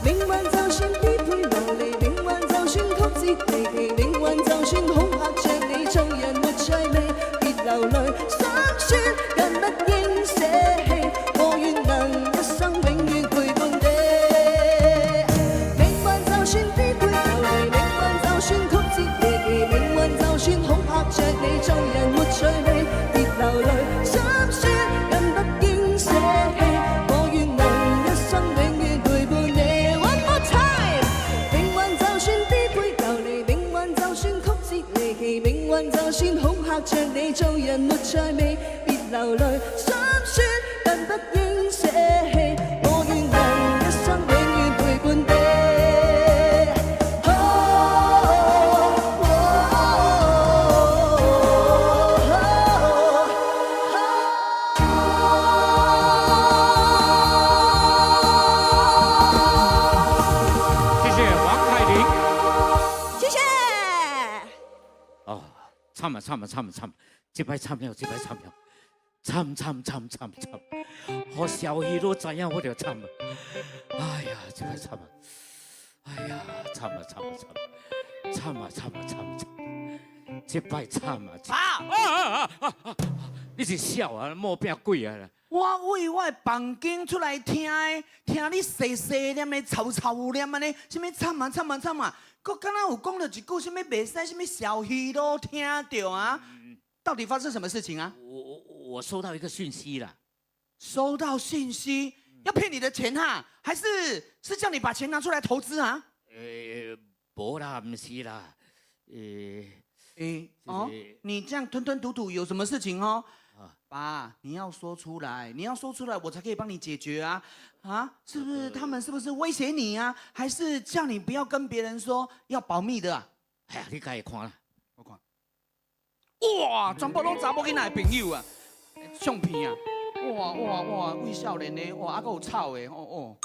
命運就算顛沛流離，命運就算曲折離奇，命運就算恐嚇着你做人沒趣味，別流淚，心酸但不應捨棄，我願能一生永遠陪伴你。命運就算顛沛流離，命運就算曲折離奇，命運就算恐嚇着你做人沒趣味，別流淚，心酸但不應捨棄，我願能一生永遠陪伴你。One more time，命運就算顛沛流離，命運就算曲折離奇，命運就算恐嚇着你做人沒趣味，別流淚，心酸但不應捨棄，我願能一生永遠陪伴你。哦。慘啊慘啊慘啊慘！這擺慘了，這擺慘了，慘慘慘慘慘！予小魚都知影我就慘啊！哎呀，這擺慘啊！哎呀，慘啊慘啊慘！慘啊慘啊慘慘！這擺慘啊！啊！啊啊啊！你是痟啊，毛病鬼啊！我為我的房間出來聽的，聽你細細念的、臭臭念按呢，啥物慘啊慘啊慘啊，閣敢若有講著一句啥物袂使，啥物小魚都聽著啊？到底發生什麼事情啊？我收到一個訊息啦。收到訊息要騙你的錢哈？還是叫你把錢拿出來投資啊？無啦，毋是啦，欸哦，你這樣吞吞吐吐有什麼事情哦？爸，你要說出來，你要說出來，我才可以幫你解決啊！啊，是不是他們是不是威脅你啊？還是叫你不要跟別人說，要保密的啊？哎呀，你家己看啦。我看。哇，全部攏查某囡仔的朋友啊，相片啊，哇哇哇，為少年的，哇，啊閣有臭的，哦哦，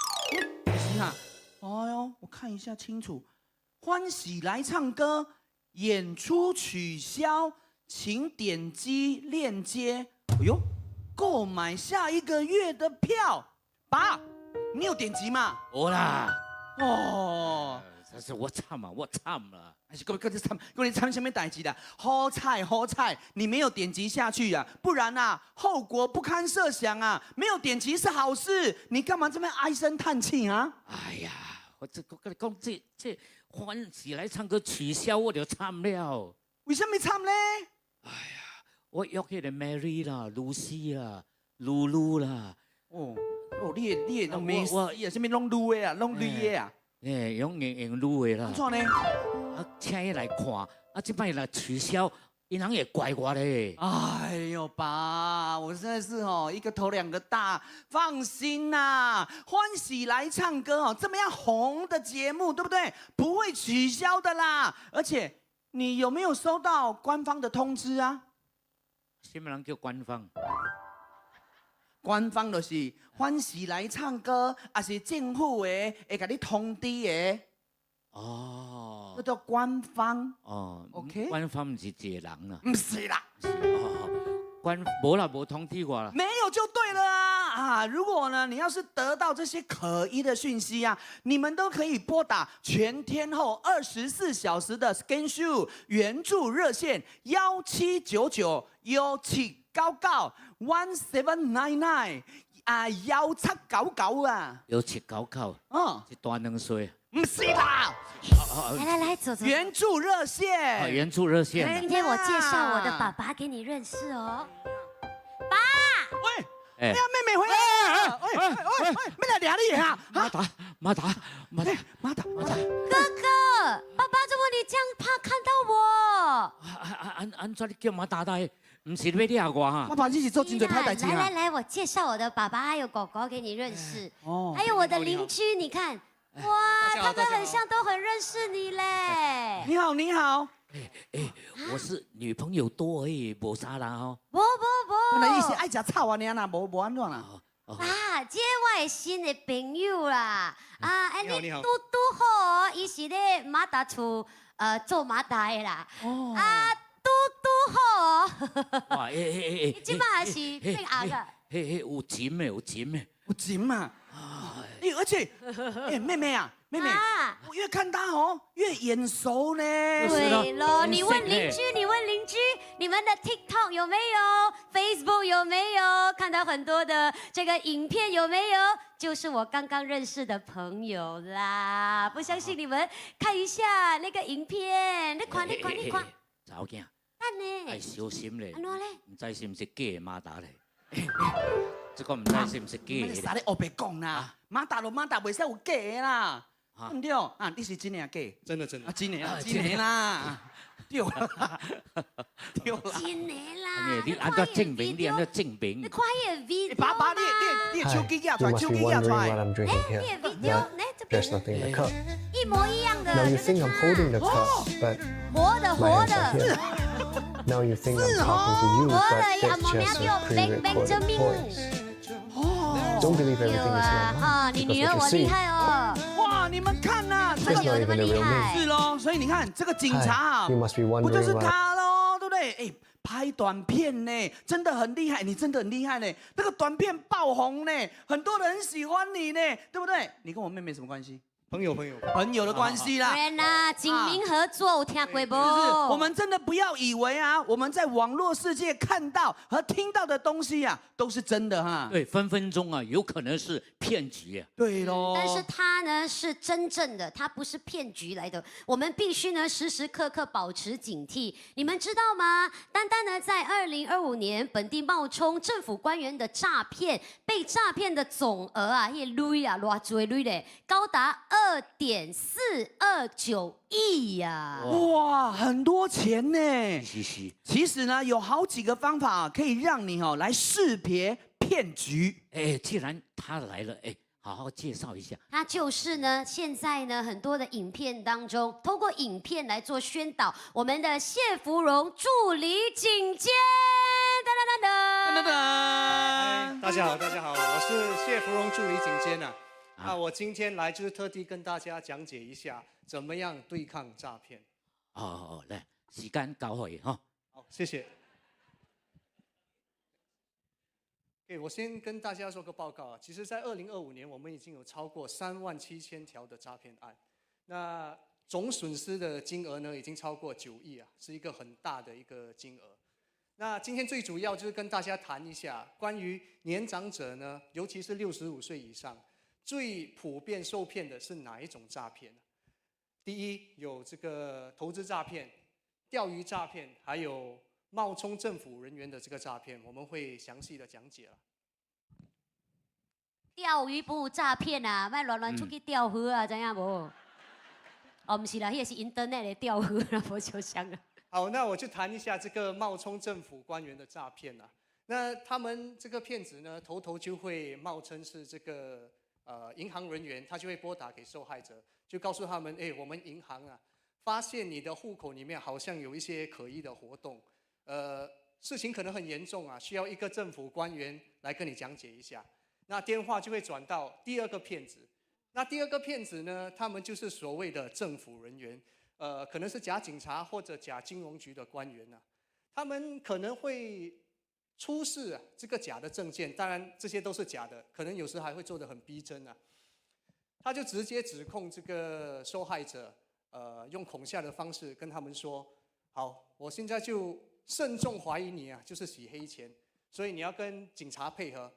是哈，哎喲，我看一下清楚，歡喜來唱歌，演出取消，請點擊鏈接。哎呦，購買下一個月的票，爸，你有點擊嗎？無啦。哦，這是我慘啊，我慘了。還是閣閣咧慘，閣咧慘啥物代誌啦？好彩好彩，你沒有點擊下去啊，不然啊，後果不堪設想啊！沒有點擊是好事，你幹嘛這麼唉聲嘆氣啊？哎呀，我這我跟你講，這歡喜來唱歌取消我就慘了。為什麼慘呢？哎呀，我約彼個 Mary 啦、露西啦、露露啦。哦哦，你的名字啊，啥物攏女的啊，攏女的啊？欸，用用用女的啦。按怎呢？啊，請伊來看，啊，這擺來取消，𪜶人會怪我咧。哎呦，爸，我實在是哦，一個頭兩個大，放心啦，歡喜來唱歌哦，這麼樣紅的節目，對不對？不會取消的啦。而且，你有沒有收到官方的通知啊？啥物人叫官方？官方就是歡喜來唱歌，抑是政府的會共你通知的。哦，叫做官方。哦，OK，官方毋是一個人啊。毋是啦。哦，官無啦，無通知我啦。沒有就對了啊！啊，如果呢，你要是得到這些可疑的訊息啊，你們都可以撥打全天候24小時的 ScanShoe 援助熱線1799 1799 1799 啊，1799啊。 1799。嗯。一大兩歲。毋是啦。來來來，走走。援助熱線。援助熱線。今天我介紹我的爸爸給你認識哦。爸。喂。哎呀，妹妹回來了！喂喂喂，欲來掠你啊！馬達，馬達，馬達，馬達，馬達。哥哥，爸爸，怎麼你這樣怕看到我？按怎你叫馬達達？毋是欲掠我哈？爸爸，你是做真濟歹代誌來來來，我介紹我的爸爸還有哥哥給你認識。哦。還有我的鄰居，你看，哇，他們很像都很認識你嘞。你好，你好。哎哎，我是女朋友多而已，無啥啦吼。無無無。原來伊是愛食草啊，爾啦，無無按怎啦。啊，這我的新的朋友啦。啊，哎，你拄拄好，伊是咧馬達厝做馬達的啦。哦。啊，拄拄好。哇，哎哎哎，你這擺是變紅個。嘿嘿，有錢的，有錢的。有錢嘛？哎，而且，哎，妹妹啊，妹妹，我越看他哦，越眼熟呢。對咯，你問鄰居，你問鄰居，你們的 TikTok 有沒有？Facebook 有沒有？看到很多的這個影片有沒有？就是我剛剛認識的朋友啦。不相信你們看一下那個影片，你看，你看，你看。查某囝。等呢。愛小心咧。按怎咧？毋知是毋是假的馬達咧？這個毋知是毋是假的。啥咧烏白講啦？馬達就馬達，袂使有假的啦。對毋對？啊，你是真的抑假？真的真的。啊，真的啊，真的啦。對啦，對啦。真的啦。你按怎證明？你按怎證明？你看彼个 video 爸爸，你手機拿出來，手機拿出來。哎，你的 video，來這邊。一模一樣的。 Now you think I'm holding the cup, but 活的活的。 Now you think I'm talking to you, but that's just a pre-recorded voice. Don't believe everything you see online, because what you see 哇，你們看吶，這個有那麼厲害？是嘍，所以你看這個警察啊，不就是他嘍，對不對？對？哎，拍短片呢，真的很厲害，你真的很厲害呢。那個短片爆紅呢，很多人很喜歡你呢，對不對？你跟我妹妹什麼關係？朋友朋友朋友的關係啦。 friend 啊，警民合作有聽過無？是，我們真的不要以為啊，我們在網絡世界看到和聽到的東西啊，都是真的哈。對，分分鐘啊，有可能是騙局啊。對嘍。但是他呢是真正的，他不是騙局來的。我們必須呢時時刻刻保持警惕。你們知道嗎？單單呢在2025年本地冒充政府官員的詐騙，被詐騙的總額啊，彼鐳啊，偌濟鐳咧，高達2.429億呀！哇，很多錢呢。是是。其實呢，有好幾個方法可以讓你哦來識別騙局。哎，既然他來了，哎，好好介紹一下。他就是呢，現在呢很多的影片當中，通過影片來做宣導。我們的謝芙蓉助理警監，噔噔噔噔噔噔。大家好，大家好，我是謝芙蓉助理警監啊。那我今天來就是特地跟大家講解一下，怎麼樣對抗詐騙。哦哦，來，時間交予伊哈。好，謝謝。OK，我先跟大家說個報告啊。其實，在2025年，我們已經有超過37,000條的詐騙案，那總損失的金額呢，已經超過9億啊，是一個很大的一個金額。那今天最主要就是跟大家談一下關於年長者呢，尤其是65歲以上，最普遍受騙的是哪一種詐騙？第一，有這個投資詐騙、釣魚詐騙，還有冒充政府人員的這個詐騙，我們會詳細的講解了。釣魚不詐騙啊，莫亂亂出去釣魚啊，知影無？哦，毋是啦，彼個是 internet 的釣魚啦，無相像啊。好，那我就談一下這個冒充政府官員的詐騙啦。那他們這個騙子呢，頭頭就會冒稱是這個銀行人員，他就會撥打給受害者，就告訴他們，哎，我們銀行啊，發現你的戶口裡面好像有一些可疑的活動，事情可能很嚴重啊，需要一個政府官員來跟你講解一下。那電話就會轉到第二個騙子，那第二個騙子呢，他們就是所謂的政府人員，可能是假警察或者假金融局的官員啊，他們可能會出示這個假的證件，當然這些都是假的，可能有時還會做得很逼真啊。他就直接指控這個受害者，用恐嚇的方式跟他們說：好，我現在就慎重懷疑你啊，就是洗黑錢，所以你要跟警察配合。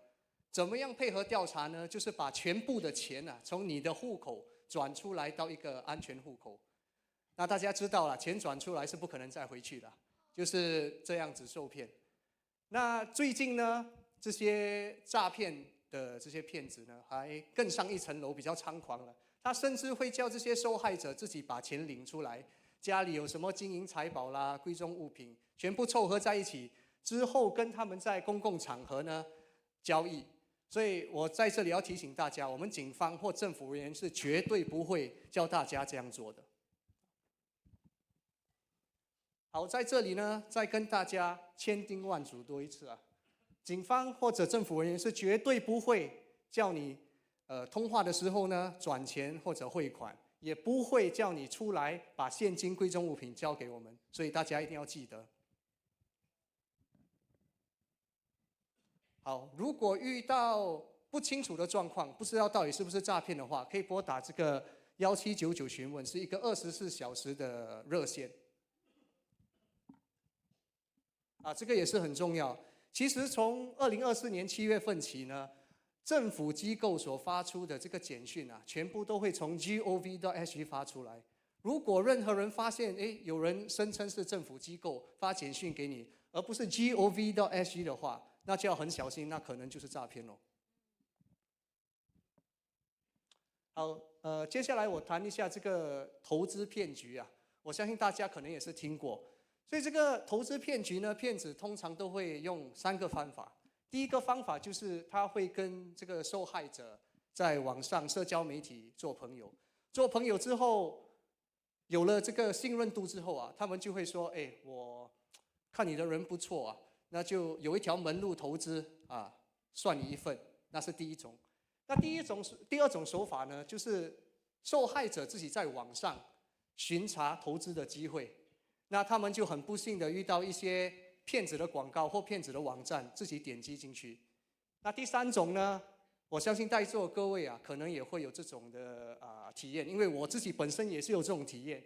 怎麼樣配合調查呢？就是把全部的錢啊，從你的戶口轉出來到一個安全戶口。那大家知道了，錢轉出來是不可能再回去的，就是這樣子受騙。那最近呢，這些詐騙的這些騙子呢，還更上一層樓，比較猖狂了。他甚至會叫這些受害者自己把錢領出來，家裡有什麼金銀財寶啦、貴重物品，全部湊合在一起之後，跟他們在公共場合呢交易。所以我在這裡要提醒大家，我們警方或政府人員是絕對不會叫大家這樣做的。好，在這裡呢，再跟大家千叮萬囑多一次啊，警方或者政府人員是絕對不會叫你，通話的時候呢轉錢或者匯款，也不會叫你出來把現金貴重物品交給我們，所以大家一定要記得。好，如果遇到不清楚的狀況，不知道到底是不是詐騙的話，可以撥打這個1799詢問，是一個24小時的熱線。啊，這個也是很重要。其實從2024年7月份起呢，政府機構所發出的這個簡訊啊，全部都會從 gov.sg 發出來。如果任何人發現，誒，有人聲稱是政府機構發簡訊給你，而不是 gov.sg 的話，那就要很小心，那可能就是詐騙咯。好，接下來我談一下這個投資騙局啊，我相信大家可能也是聽過。所以這個投資騙局呢，騙子通常都會用三個方法。第一個方法就是他會跟這個受害者在網上社交媒體做朋友，做朋友之後，有了這個信任度之後啊，他們就會說：哎，我看你的人不錯啊，那就有一條門路投資啊，算你一份。那是第一種。那第二種手法呢，就是受害者自己在網上巡查投資的機會。那他们就很不幸的遇到一些骗子的广告或骗子的网站，自己点击进去。那第三种呢，我相信在座各位啊，可能也会有这种的体验，因为我自己本身也是有这种体验，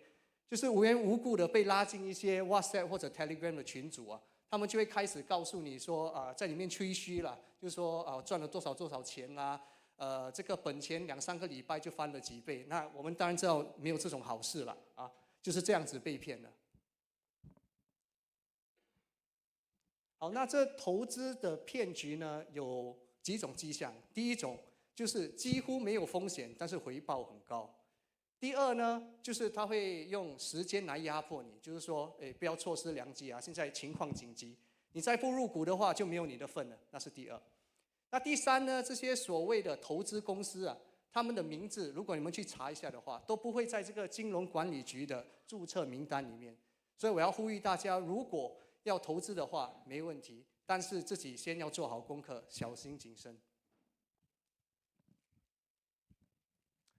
就是无缘无故的被拉进一些 WhatsApp 或者 Telegram 的群组啊，他们就会开始告诉你说啊，在里面吹嘘了，就是说啊赚了多少多少钱啦，这个本钱两三个礼拜就翻了几倍。那我们当然知道没有这种好事了啊，就是这样子被骗了。好，那这投资的骗局呢，有几种迹象。第一种就是几乎没有风险，但是回报很高。第二呢，就是他会用时间来压迫你，就是说，哎，不要错失良机啊！现在情况紧急，你再不入股的话，就没有你的份了。那是第二。那第三呢，这些所谓的投资公司啊，他们的名字，如果你们去查一下的话，都不会在这个金融管理局的注册名单里面。所以我要呼吁大家，如果要投资的话，没问题，但是自己先要做好功课，小心谨慎。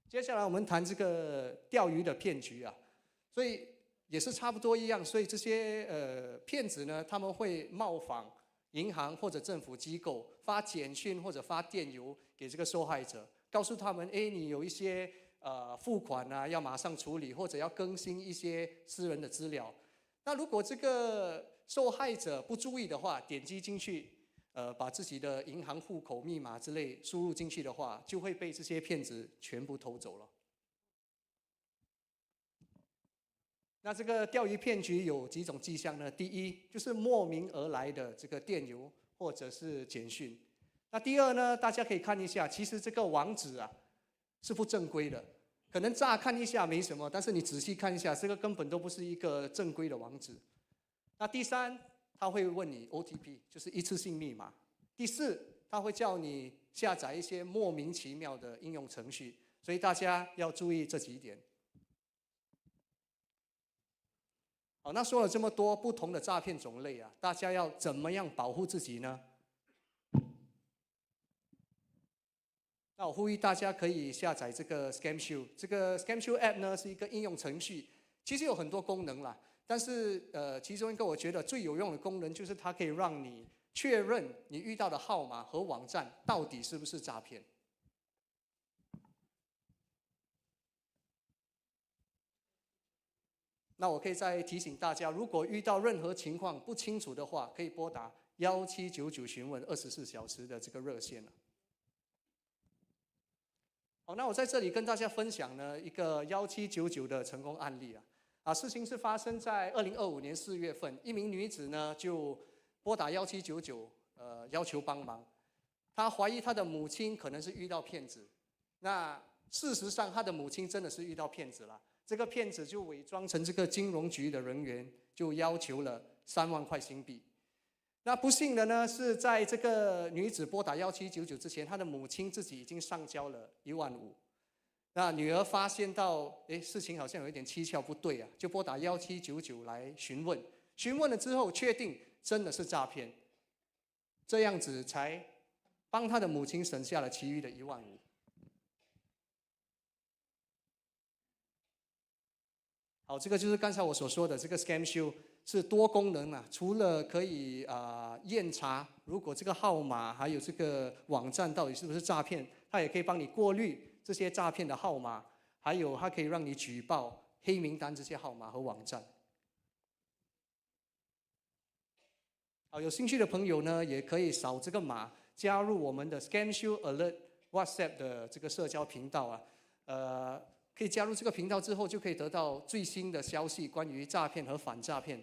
接下来我们谈这个钓鱼的骗局啊，所以也是差不多一样，所以这些骗子呢，他们会冒仿银行或者政府机构发简讯或者发电邮给这个受害者，告诉他们，哎，你有一些付款啊，要马上处理，或者要更新一些私人的资料。那如果这个受害者不注意的话，点击进去，把自己的银行户口密码之类输入进去的话，就会被这些骗子全部偷走了。那这个钓鱼骗局有几种迹象呢？第一，就是莫名而来的这个电邮或者是简讯。那第二呢，大家可以看一下，其实这个网址啊是不正规的，可能乍看一下没什么，但是你仔细看一下，这个根本都不是一个正规的网址。那第三，他会问你 OTP，就是一次性密码。第四，他会叫你下载一些莫名其妙的应用程序，所以大家要注意这几点。好，那说了这么多不同的诈骗种类啊，大家要怎么样保护自己呢？那我呼吁大家可以下载这个 ScamShield，这个 ScamShield App 呢是一个应用程序，其实有很多功能啦。但是，其中一个我觉得最有用的功能就是它可以让你确认你遇到的号码和网站到底是不是诈骗。那我可以再提醒大家，如果遇到任何情况不清楚的话，可以拨打1799询问24小时的这个热线了。好，那我在这里跟大家分享呢一个1799的成功案例啊。事情是发生在2025年4月份，一名女子呢就拨打1799，要求帮忙。她怀疑她的母亲可能是遇到骗子。那事实上，她的母亲真的是遇到骗子了。这个骗子就伪装成这个金融局的人员，就要求了3万块新币。那不幸的呢，是在这个女子拨打1799之前，她的母亲自己已经上交了1万5。那女儿发现到，哎，事情好像有一点蹊跷，不对啊，就拨打1799来询问。询问了之后，确定真的是诈骗，这样子才帮他的母亲省下了其余的1万5。好，这个就是刚才我所说的这个 ScamShield 是多功能啊，除了可以验查如果这个号码还有这个网站到底是不是诈骗，它也可以帮你过滤这些诈骗的号码，还有它可以让你举报黑名单这些号码和网站。好，有兴趣的朋友呢，也可以扫这个码加入我们的 ScamShield Alert WhatsApp 的这个社交频道啊，可以加入这个频道之后，就可以得到最新的消息，关于诈骗和反诈骗。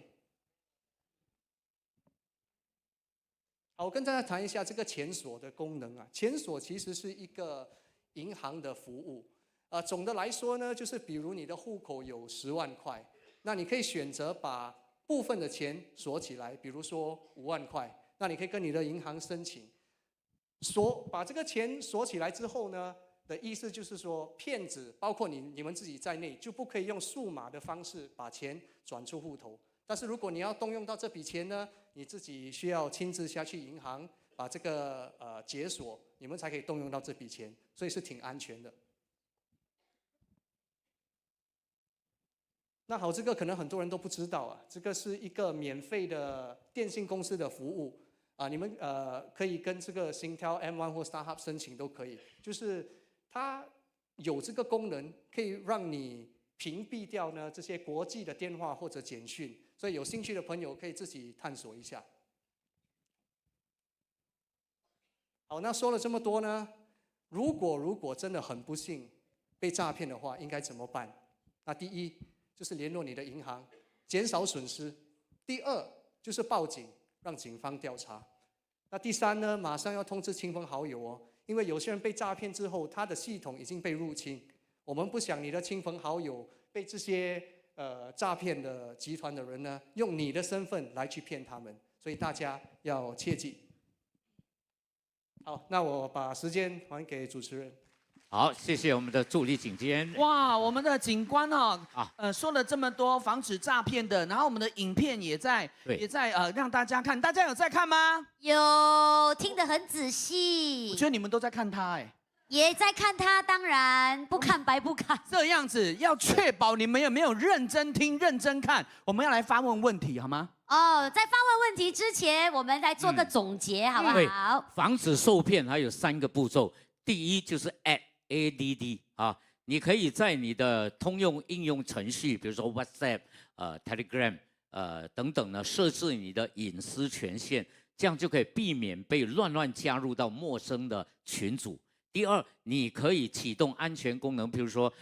好，我跟大家谈一下这个钱锁的功能啊。钱锁其实是一个银行的服务，总的来说呢，就是比如你的户口有10万块，那你可以选择把部分的钱锁起来，比如说5万块，那你可以跟你的银行申请，把这个钱锁起来之后呢，的意思就是说，骗子包括你们自己在内，就不可以用数码的方式把钱转出户头。但是如果你要动用到这笔钱呢，你自己需要亲自下去银行把这个解锁，你们才可以动用到这笔钱，所以是挺安全的。那好，这个可能很多人都不知道啊，这个是一个免费的电信公司的服务啊，你们可以跟这个 Singtel、M1 或 StarHub 申请都可以，就是它有这个功能，可以让你屏蔽掉呢这些国际的电话或者简讯，所以有兴趣的朋友可以自己探索一下。好，那说了这么多呢，如果真的很不幸被诈骗的话，应该怎么办？那第一就是联络你的银行，减少损失；第二就是报警，让警方调查。那第三呢，马上要通知亲朋好友哦，因为有些人被诈骗之后，他的系统已经被入侵。我们不想你的亲朋好友被这些诈骗的集团的人呢，用你的身份来去骗他们，所以大家要切记。好，那我把时间还给主持人。好，谢谢我们的助理警监。哇，我们的警官哦，啊，说了这么多防止诈骗的，然后我们的影片也在让大家看，大家有在看吗？有，听得很仔细。我觉得你们都在看他，哎，也在看他，当然不看白不看。这样子要确保你们有没有认真听、认真看，我们要来发问问题，好吗？哦，在发问问题之前，我们来做个总结，好不好？防止受骗还有三个步骤，第一就是 add A D D 啊，你可以在你的通用应用程序，比如说 WhatsApp、Telegram、等等呢，设置你的隐私权限，这样就可以避免被乱乱加入到陌生的群组。第二，你可以启动安全功能，比如说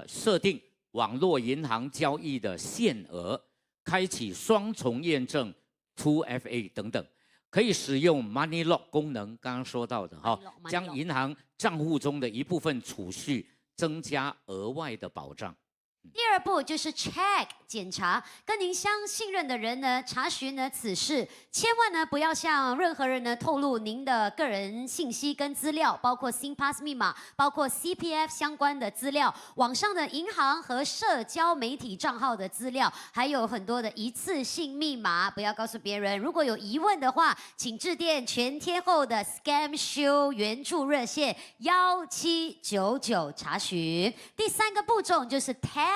设定网络银行交易的限额，开启双重验证 2FA 等等。可以使用 Money Lock 功能，刚刚说到的哈，将银行账户中的一部分储蓄增加额外的保障。第二步就是 check 检查，跟您相信任的人呢查询呢此事，千万呢不要向任何人呢透露您的个人信息跟资料，包括 SingPass 密码，包括 CPF 相关的资料，网上的银行和社交媒体账号的资料，还有很多的一次性密码，不要告诉别人。如果有疑问的话，请致电全天候的 ScamShield 援助热线1799查询。第三个步骤就是 tell。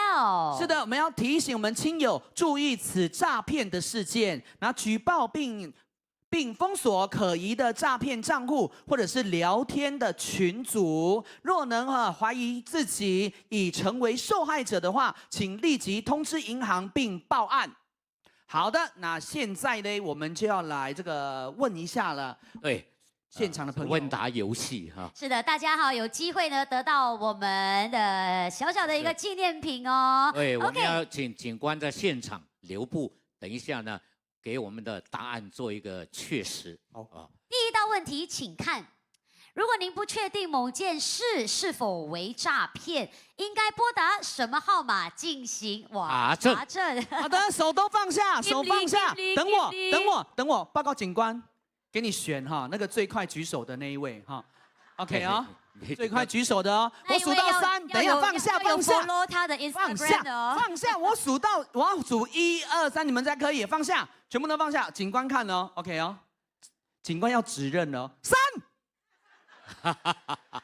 是的，我们要提醒我们亲友注意此诈骗的事件，然后举报并封锁可疑的诈骗账户或者是聊天的群组。若能哈怀疑自己已成为受害者的话，请立即通知银行并报案。好的，那现在呢，我们就要来这个问一下了。现场的朋友问答游戏哈。是的，大家好，有机会呢得到我们的小小的一个纪念品哦。对，我们要请警官在现场留步，等一下呢，给我们的答案做一个确实。好啊。第一道问题，请看，如果您不确定某件事是否为诈骗，应该拨打什么号码进行哇查证？查证。好的，手都放下，手放下，等我，等我，等我，报告警官。给你选哈，那个最快举手的那一位哈，OK 哦，最快举手的哦，我数到三，等一下放下放下，放下放下，我数到我要数一二三，你们才可以放下，全部都放下，警官看哦，OK 哦，警官要指认哦，三，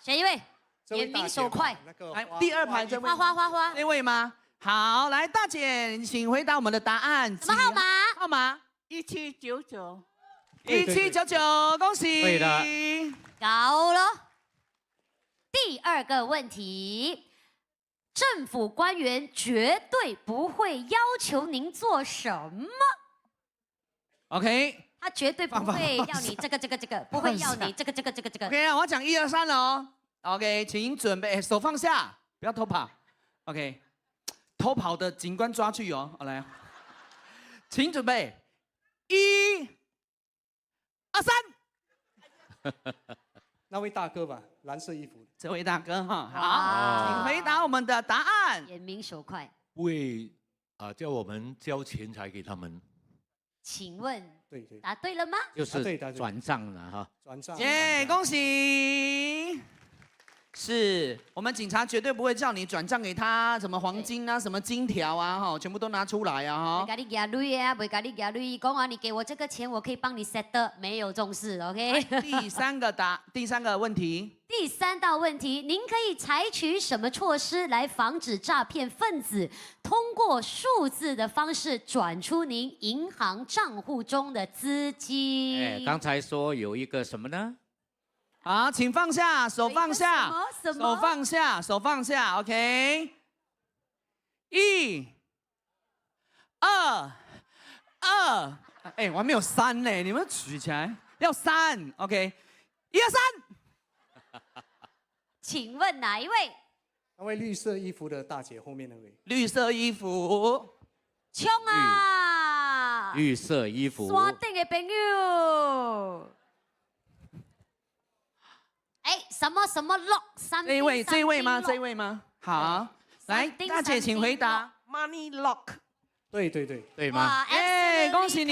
选一位，眼明手快，来第二排这位，花花花花，那位吗？好，来大姐，请回答我们的答案，什么号码？号码1799。1799，恭喜！对的，高了。第二个问题，政府官员绝对不会要求您做什么。 OK，他绝对不会要你这个这个这个，不会要你这个这个这个这个。 OK 啊，我讲一二三了哦。OK，请准备，手放下，不要偷跑。OK，偷跑的警官抓去哦。好来，请准备，一、二、三。那位大哥吧，蓝色衣服。这位大哥哈，好，请回答我们的答案。眼明手快。为啊，叫我们交钱财给他们。请问，对对，答对了吗？就是转账了哈。转账。耶，恭喜！是我們警察絕對不會叫你轉賬給他，什麼黃金啊，什麼金條啊，哈，全部都拿出來啊，哈。袂共你蜈鐳啊，袂共你蜈鐳，講啊，你給我這個錢，我可以幫你 settle，沒有這種事，OK。第三個問題。第三道問題，您可以採取什麼措施來防止詐騙分子通過數字的方式轉出您銀行賬戶中的資金？哎，剛才說有一個什麼呢？好，請放下，手放下，什麼手放下，手放下，OK。一、二、二，哎，我還沒有三呢，你們舉起來，要三，OK，一二三。請問哪一位？那位綠色衣服的大姐後面那位。綠色衣服。衝啊！綠色衣服。山頂的朋友。哎，什麼什麼 lock？三這一位，這一位嗎？這一位嗎？好，來，大姐請回答。Money lock。對對對，對嗎？哎，恭喜你，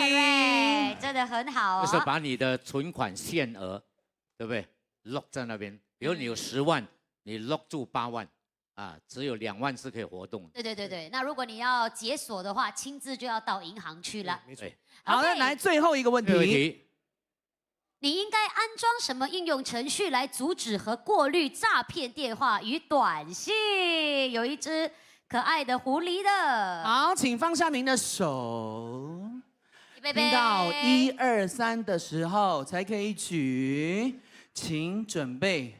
真的很好。就是把你的存款限額，對不對？lock 在那邊。比如你有10萬，你 lock 住8萬，啊，只有2萬是可以活動。對對對對，那如果你要解鎖的話，親自就要到銀行去了。沒錯。好的，來最後一個問題。你應該安裝什麼應用程序來阻止和過濾詐騙電話與短信？有一隻可愛的狐狸的。好，請放下您的手。聽到一二三的時候才可以舉，請準備。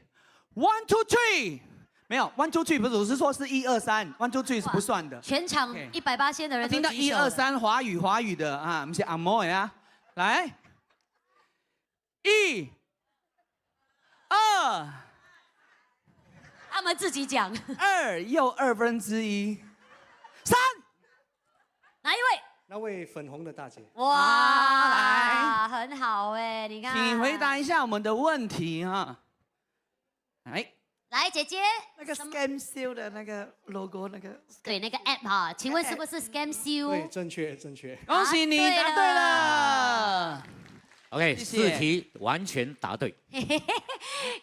One two three，沒有 One two three 不是，我是說是一二三，One two three 是不算的。全場100%的人聽到一二三，華語華語的啊，不是紅毛的啊，來。一、二，他們自己講。二又1/2，三，哪一位？那位粉紅的大姐。哇，來，很好哎，你看。請回答一下我們的問題哈。來，來，姐姐，那個 Scam Shield 的那個 logo 那個，對，那個 app 哈，請問是不是 Scam Shield？對，正確，正確。恭喜你答對了。 OK，四題完全答對。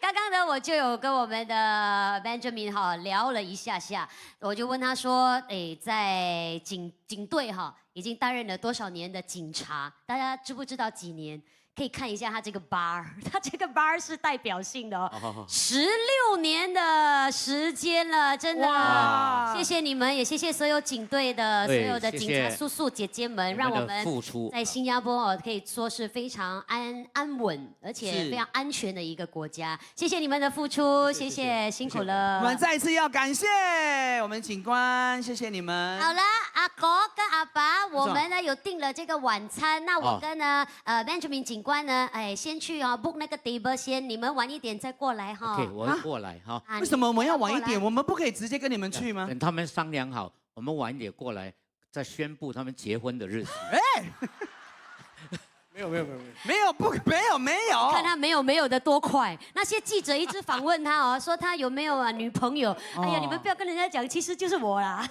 剛剛呢，我就有跟我們的 Benjamin 哈聊了一下下，我就問他說：“哎，在警隊哈已經擔任了多少年的警察？大家知不知道幾年？可以看一下他這個 bar，他這個 bar 是代表性的哦，16年的時間了，真的，謝謝你們，也謝謝所有警隊的所有的警察叔叔姐姐們，讓我們在新加坡哦可以說是非常安穩，而且非常安全的一個國家。謝謝你們的付出，謝謝辛苦了。我們再次要感謝我們警官，謝謝你們。好了，阿哥跟阿爸，我們呢有訂了這個晚餐，那我跟呢Benjamin 警官呢，哎，先去啊 book 那個 table 先，你們晚一點再過來哈。 OK，我會過來哈。為什麼我們要晚一點？我們不可以直接跟你們去嗎？等他們商量好，我們晚一點過來，再宣布他們結婚的日子。哎，沒有沒有沒有沒有不沒有沒有。看他沒有沒有的多快，那些記者一直訪問他哦，說他有沒有啊女朋友？哎呀，你們不要跟人家講，其實就是我啦。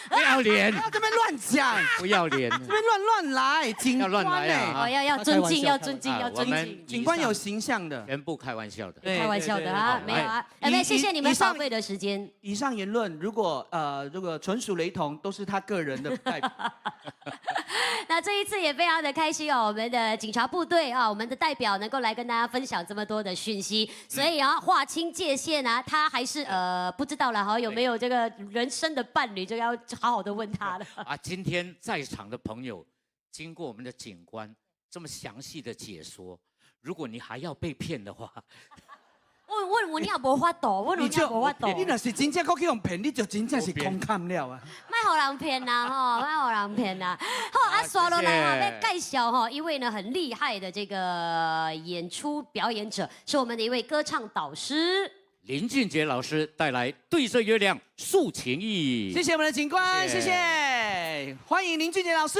不要臉！不要這邊亂講，不要臉！這邊亂亂來，警官呢？哦，要尊敬，要尊敬，要尊敬。警官有形象的，全部開玩笑的，開玩笑的啊，沒有啊。哎，謝謝你們寶貴的時間。以上言論如果純屬雷同，都是他個人的代表。那這一次也非常的開心哦，我們的警察部隊啊，我們的代表能夠來跟大家分享這麼多的訊息，所以啊，劃清界限啊，他還是不知道了哈，有沒有這個人生的伴侶，就要好好的問他了。啊，今天在場的朋友，經過我們的警官這麼詳細的解說，如果你還要被騙的話，問問你也無法度，問你也無法度。你若是真正閣去予騙，你就真正是空坎了啊！莫予人騙啦吼，莫予人騙啦。好，啊，紲落來哈，欲介紹吼一位呢很厲害的這個演出表演者，是我們的一位歌唱導師林俊傑老師帶來《對著月亮訴情意》。謝謝我們的警官，謝謝，歡迎林俊傑老師。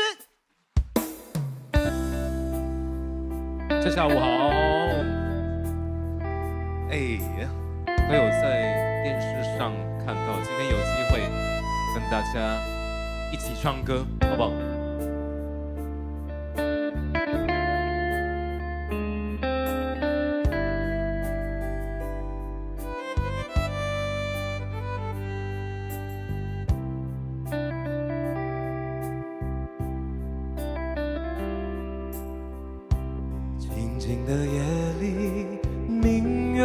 大家下午好。哎呀，沒有在電視上看到，今天有機會跟大家一起唱歌，好不好？静的夜里，明月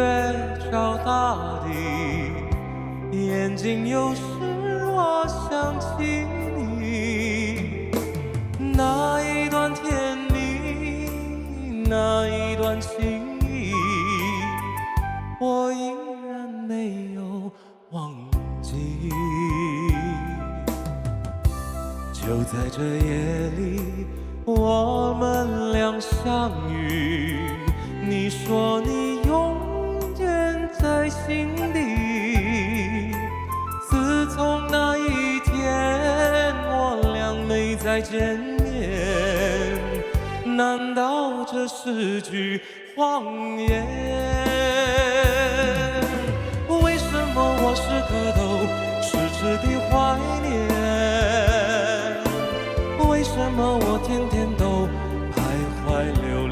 照大地，眼睛有时我想起你，那一段甜蜜，那一段情谊，我依然沒有忘記。就在這夜裡，我們倆相遇。你說你永遠在心底。自從那一天，我倆沒再見面。難道這是句謊言？為什麼我時刻都痴痴地懷念？為什麼我天天都徘徊留戀？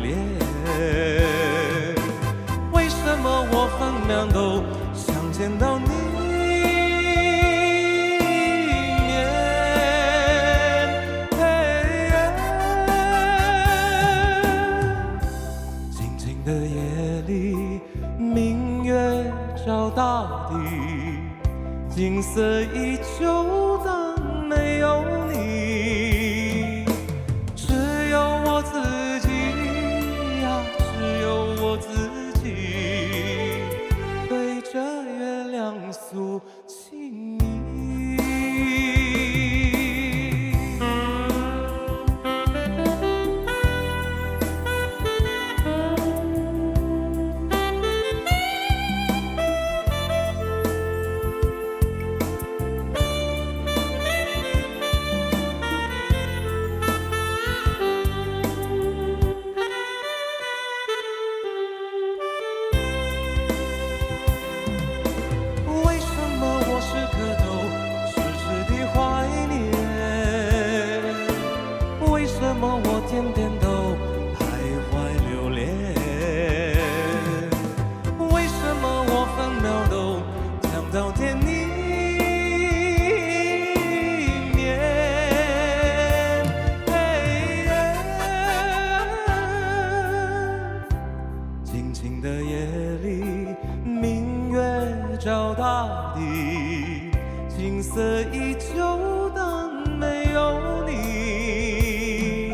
為什麼我分秒都想見到你一面？嘿耶。靜靜的夜裡，明月照大地，景色依舊，但沒有你。只有我自己呀，只有我自己，對着月亮訴情意。為什麼我時刻都痴痴地懷念？為什麼我天天都徘徊留戀？為什麼我分秒都想到見你一面？嘿耶。靜靜的夜裡，明月照大地，景色依舊，但沒有你。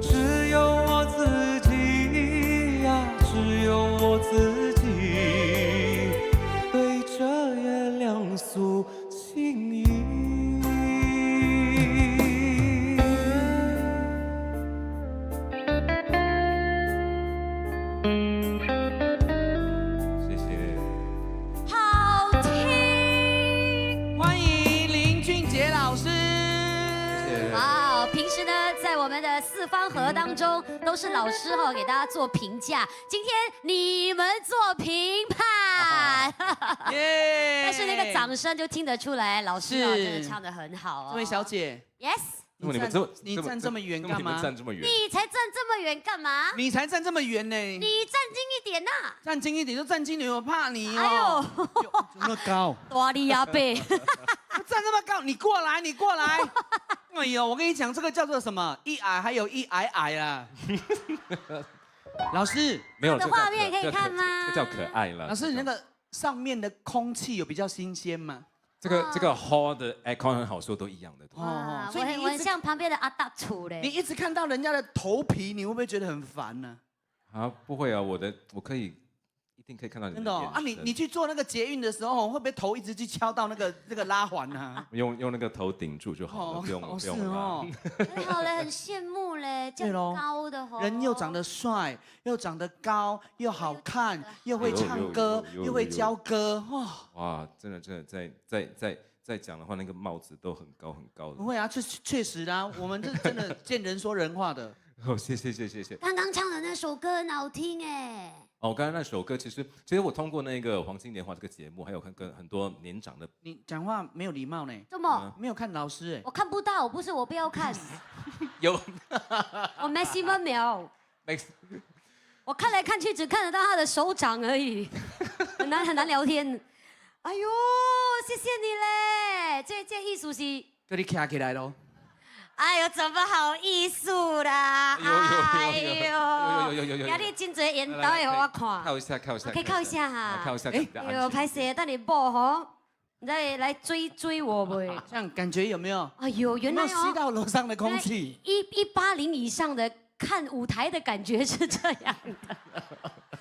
只有我自己呀，只有我自己，對着月亮訴情意。謝謝。好聽，歡迎林俊傑老師。哇，平時呢，在我們的四方盒當中，都是老師哈給大家做評價。今天你們做評判，耶！但是那個掌聲就聽得出來，老師啊是真的唱得很好哦。這位小姐，Yes，你們這你站這麼遠幹你們嘛？站這麼遠，你才站這麼遠幹嘛？你才站這麼遠呢！你站近一點吶！站近一點就站近點，我怕你哎哦。呦，這麼高，大你阿伯，站這麼高，你過來，你過來。哎呦，我跟你講，這個叫做什麼？一矮還有一矮矮啊。老師，沒有這個畫面可以看嗎？這叫可愛了。老師，你那個上面的空氣有比較新鮮嗎？這個 hall 的 aircon 很好說，都一樣的。哦，所以我很像旁邊的阿大廚嘞。你一直看到人家的頭皮，你會不會覺得很煩呢？啊，不會啊，我可以一定可以看到你。真的啊，你去坐那個捷運的時候，會不會頭一直去敲到那個拉環啊？用那個頭頂住就好了，不用不用哦。很好嘞，很羨慕嘞，這樣高的哦。人又長得帥，又長得高，又好看，又會唱歌，又會教歌，哇！哇，真的真的，在講的話，那個帽子都很高很高的。不會啊，這確實啦，我們這真的見人說人話的。哦，謝謝謝謝謝。剛剛唱的那首歌很好聽哎。哦，剛剛那首歌其實我通過那個《黃金年華》這個節目，還有跟很多年長的。你講話沒有禮貌呢？怎麼？沒有看老師哎。我看不到，不是我不要看。有。我沒什麼秒。我看來看去只看得到他的手掌而已，很難很難聊天。哎呦，謝謝你嘞，這意思是。叫你徛起來咯。哎呦，怎麼好意思啦？哎呦，有有有有有，今日真濟緣投會予我看。靠一下，靠一下。可以靠一下哈。靠一下。哎呦，歹勢，等你某吼，你再來追追我袂？這樣感覺有沒有？哎呦，原來吸到樓上的空氣。180以上的看舞台的感覺是這樣的。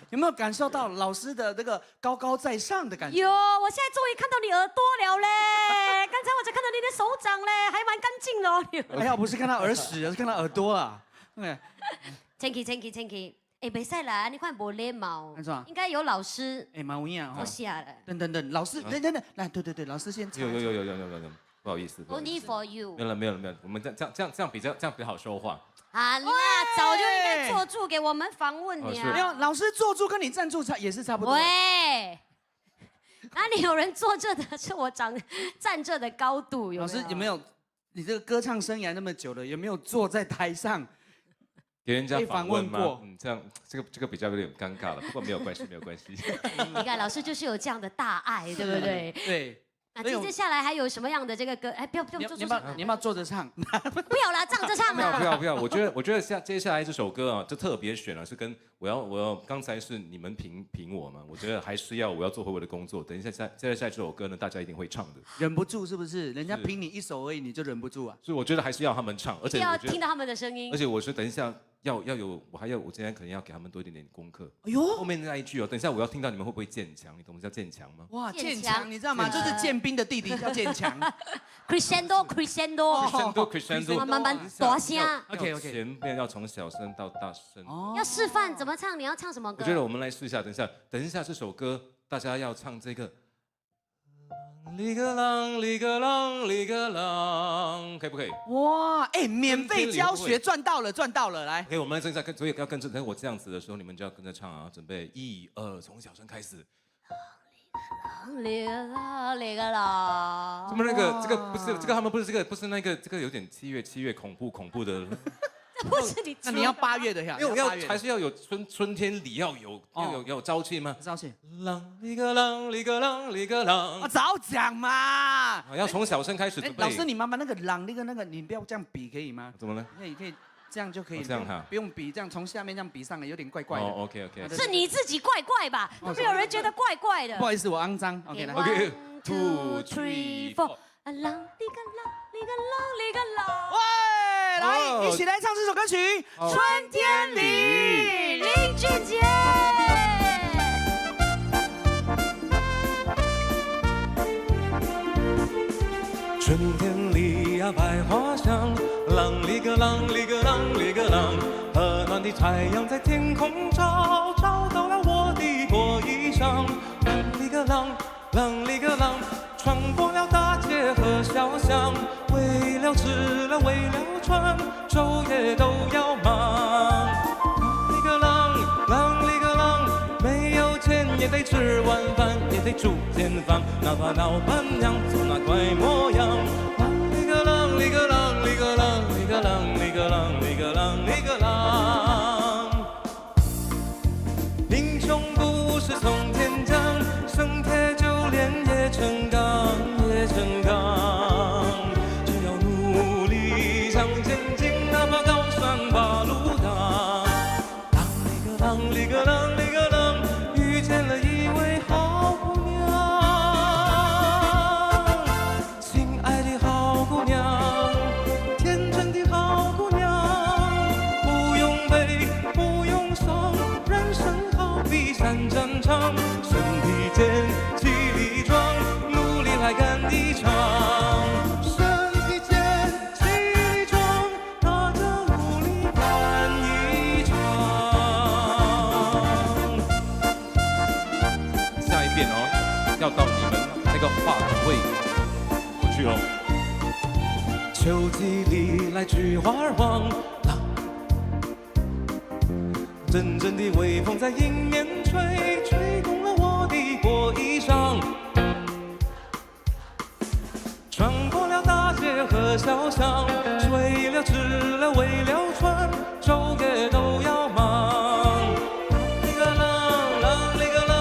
有沒有感受到老師的這個高高在上的感覺？有，我現在終於看到你耳朵了嘞！剛才我才看到你的手掌嘞，還蠻乾淨的哦。還好不是看到耳屎，而是看到耳朵啊。對。 Thank you，Thank you，Thank you。哎，袂使啦，你看無禮貌。應該有老師。哎，蠻有影坐下了。等等等，老師，等等等，來，對對對，老師先。有有有有有有有，不好意思。 Only for you。沒有了沒有了沒有，我們這樣這樣這樣這樣比較這樣比較好說話。好啦，早就應該坐住給我們訪問你啊。沒有，老師坐住跟你站住差也是差不多。喂，哪裡有人坐這的？是我長站這的高度。老師有沒有？你這個歌唱生涯那麼久了，有沒有坐在台上給人家訪問過？嗯，這樣這個比較有點尷尬了。不過沒有關係，沒有關係。你看，老師就是有這樣的大愛，對不對？對。那接下來還有什麼樣的這個歌？哎，不要不要，你要你要坐着唱？不要啦，站着唱。不要不要不要！我覺得接下來這首歌啊，就特別選了，是跟我要剛才是你們評評我嘛，我覺得還是要我要做回我的工作。等一下下接下來這首歌呢，大家一定會唱的。忍不住是不是？人家評你一首而已，你就忍不住啊？所以我覺得還是要他們唱，而且要聽到他們的聲音。而且我說等一下要有，我還要我今天可能要給他們多一點點功課。哎呦，後面那一句哦，等一下我要聽到你們會不會漸強？你懂叫漸強嗎？哇，漸強，你知道嗎？就是建斌的弟弟叫漸強。 Crescendo，crescendo，慢慢大聲。 OK OK。前面要從小聲到大聲。要示範怎麼唱？你要唱什麼歌？我覺得我們來試一下，等一下，等一下這首歌大家要唱這個。里個啷，里個啷，里個啷，可以不可以？哇，哎，免費教學賺到了，賺到了，來。可以，我們來正在跟，所以要跟着，等我這樣子的時候，你們就要跟着唱啊！準備，一二，從小聲開始。里個啷，里個啷。怎麼那個？這個不是這個，他們不是這個，不是那個，這個有點七月七月恐怖恐怖的。這不是你，那你要8月的呀？因為我要還是要有春天裡要有要有要有朝氣嗎？朝氣。啷里個啷里個啷里個啷。啊，早講嘛！要從小聲開始準備。老師，你媽媽那個啷那個那個，你不要這樣比可以嗎？怎麼了？可以可以，這樣就可以。這樣哈，不用比，這樣從下面這樣比上來有點怪怪的。哦，OK OK。是你自己怪怪吧？都沒有人覺得怪怪的。不好意思，我骯髒。OK，來。 OK， two three four。啷里個啷里個啷里個啷。喂，來，一起來唱這首歌曲《春天裡》。林俊傑。春天裡呀，百花香，啷里個啷里個啷里個啷，和暖的太陽在天空照，照到了我的薄衣裳。啷里個啷，啷里個啷，穿過了大街和小巷，為了吃了為了穿，晝夜都要忙。啷里個啷，啷里個啷，沒有錢也得吃晚飯，也得住間房，哪怕老闆娘做那怪模樣。啷里個啷里個啷里個啷里個啷里個啷里個啷里個啷。英雄不是從天降，生鐵就煉也成鋼，也成鋼。只要努力向前進，哪怕高山把路擋。啷里個啷里個啷里個啷，遇見了一位好姑娘，親愛的好姑娘，天真的好姑娘，不用悲，不用傷，人生好比上戰場，身體健，體力壯，努力來幹一場。身體健，體力壯，大家努力幹一場。下一遍哦，要到你們那個話筒會過去哦。秋季裡來菊花黃，陣陣的微風在迎面吹，吹動了我的薄衣裳。穿過了大街和小巷，為了吃了為了穿，晝夜都要忙。里個啷啷里個啷，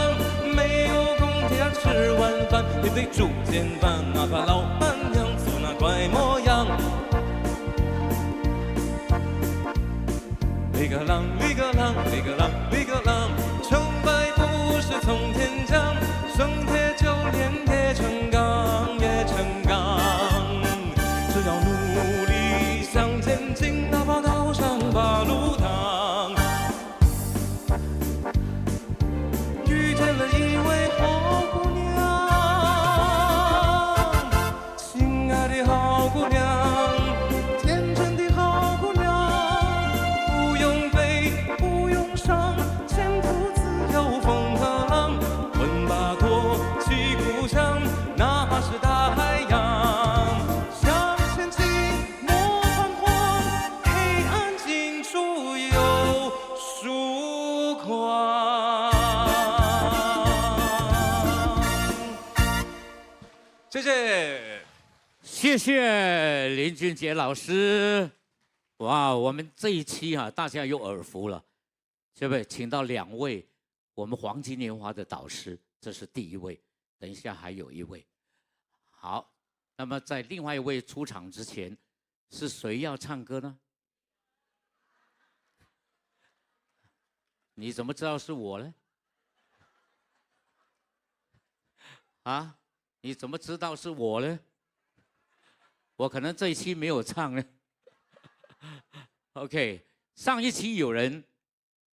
沒有空調吃晚飯，也得住間房，哪怕老闆娘做那怪模樣。个啷，哩个啷，哩个啷，哩个啷。成败不是从天降，生铁就炼铁成钢，也成钢。只要努力向前进，哪怕刀山把路挡。遇见了一位好姑娘，亲爱的好姑娘，天真的好姑娘，不用悲，不用伤，前途自有风和浪。魂把托起故乡，哪怕是大海洋。向前进，莫彷徨，黑暗尽处有曙光。谢谢，谢谢林俊杰老师。哇，我们这一期啊，大家有耳福了，对不对？请到两位我们黄金年华的导师，这是第一位，等一下还有一位。好，那么在另外一位出场之前，是谁要唱歌呢？你怎么知道是我呢？啊？你怎么知道是我呢？我可能这一期没有唱呢。OK，上一期有人